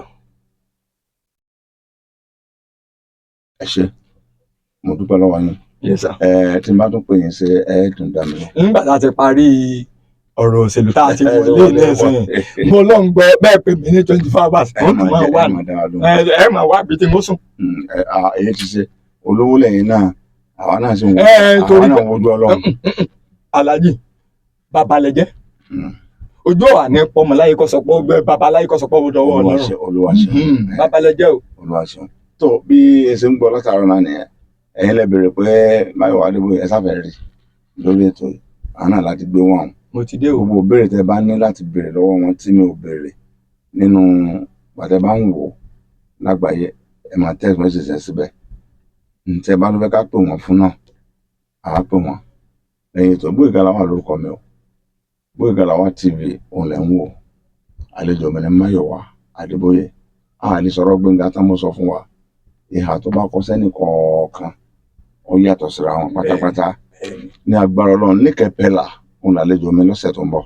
Ẹ ṣé, mo dúpẹ́ lọ́wọ́ yín.
Yes sir.
Ẹ tí n bá tún pè yín, ṣe ẹ tún dá mi lọ?
Nígbà tá a ti parí ọ̀rọ̀ òṣèlú tá a ti wọlé nísìnyí, mo lọ ń gbọ́ bẹ́ẹ̀ pé mi ní 24 hours,
ẹ
wọ́n tún
máa
máa
jẹ
wà
ẹ máa dára lóhùn.
Ẹ máa wá bí tí mo sùn.
Èyí ti ṣe olówó lẹ́yìn náà, àwa náà sì ń wo
Ẹ,
àwa
torí
náà ń wojú Ọlọ́run.
Alhaji, bàbá lẹ jẹ́. Ojú ọ̀wà ní pọ́nmọ láyé kọ́ sọ pé bàbá láyé kọ́ sọ pé ó dọwọ́
Olúwa
Ọlọ́run.
ṣe, Olúwa ṣe.
Bàbá lẹ jẹ́ o.
Olúwa ṣeun. Tó bí ẹ ṣe ń gbọ́ látàárọ̀ náà nìyẹn. Ẹ̀yin lẹ béèrè pé Máyọ̀wá Adébóyè ẹ sáfẹ́ rí lórí ètò yìí, àwọn náà láti gbé wọn.
Mo ti dé o.
Gbogbo béèrè tẹ bá ní láti béèrè lọ́wọ́ wọn tí mi ò béèrè nínú gbàtẹ́ bá ń wò ó lágbàáyé, ẹ máa text message ẹ síbẹ̀. Ntẹ bá ló fẹ́ ká pè wọ́n fún náà, àá pè wọ́n lẹ́yìn ètò. Gbóyèga Lawal lórúkọ mi o. Gbóyèga Lawal TV òun lẹ̀ ń wò. Àlejò mi ní Máyọ̀wá Adébóyè. A lè sọ̀rọ̀ Gbénga tán. Mo sọ fún wa, ìhà tó bá kọ sẹ́nì kọ̀ọ̀kan, ó yàtọ̀ síra wọn pátápátá. Ní agbára Ọlọ́run, ní kẹpẹ́là òun làlejò mi lọ́sẹ̀ tó ń bọ̀.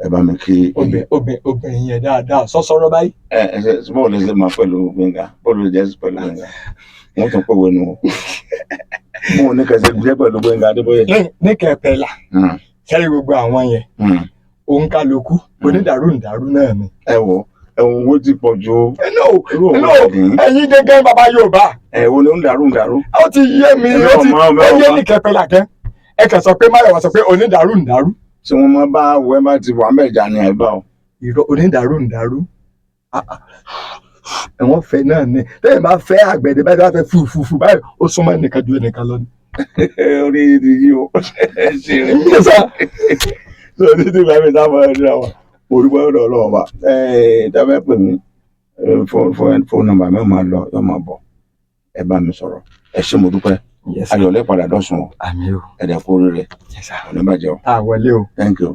Ẹ bá mi kí.
Obìnrin yẹn dáadáa sọ́sọ́rọ́ báyìí.
Ẹ ẹ ṣe bọ́ọ̀lù ṣe máa pẹ̀lú Gbénga, bọ́ọ̀lù jẹ́ pẹ̀lú Gbénga, wọ́n tún pòwe nu o. Mo ò ní kẹsẹ̀ jẹ́ pẹ̀lú Gbénga Adébóyè.
Ní kẹpẹ́là, sẹ́rí gbogbo àwọn yẹn, òǹkàlùkù onídàrú-ǹdàrú náà ni.
Ẹ wo, ẹ wo, owó ti pọ̀ ju
No,
irú òun
no,
ọ̀gbìn.
Ẹ̀yin gẹ́gẹ́ bàbá Yorùbá.
Ẹ wo ni ó ń dàrú ń dàrú.
Ó ti yé mi.
Ẹ̀mí
Ó ti
ọmọ, ọmọ,
ó yé
ọmọ.
ní kẹpẹ́là kẹ́ ẹ kàn sọ pé Máyọ̀wá sọ pé onídàrú-ǹdàrú.
Tí wọ́n máa bá wẹ́ bá ti wà mẹ́jà ni àìbá o.
Irọ́, onídàrú-ǹdàrú ẹ̀wọ̀n fẹ́ náà ni. Tẹ́yìn bá fẹ́ àgbẹ̀dẹ báyìí, bá fẹ́ fùfùfù báyìí, ó súnmọ́ ẹnìkan ju ẹnìkan lọ ni.
Orí ti yí o, ẹ ṣe rẹ.
Yes, sir.
So títí bá mi sábà ẹ dira wa. Mo dúpẹ́ lọ́dọ̀ Ọlọ́run wa. Dábẹ́ pè mí, fóònù nọ́mbà mi ò máa lọ, yóò máa bọ̀. Ẹ bá mi sọ̀rọ̀. Ẹ ṣé, mo dúpẹ́.
Yes, sir.
Ayọ̀ lẹ́ padà dọ̀sùn o.
Àmín o.
Ẹ̀dẹ̀ kú oríire.
Yes, sir.
Ò ní bàjẹ́ o.
Tá a wọlé o.
Thank you.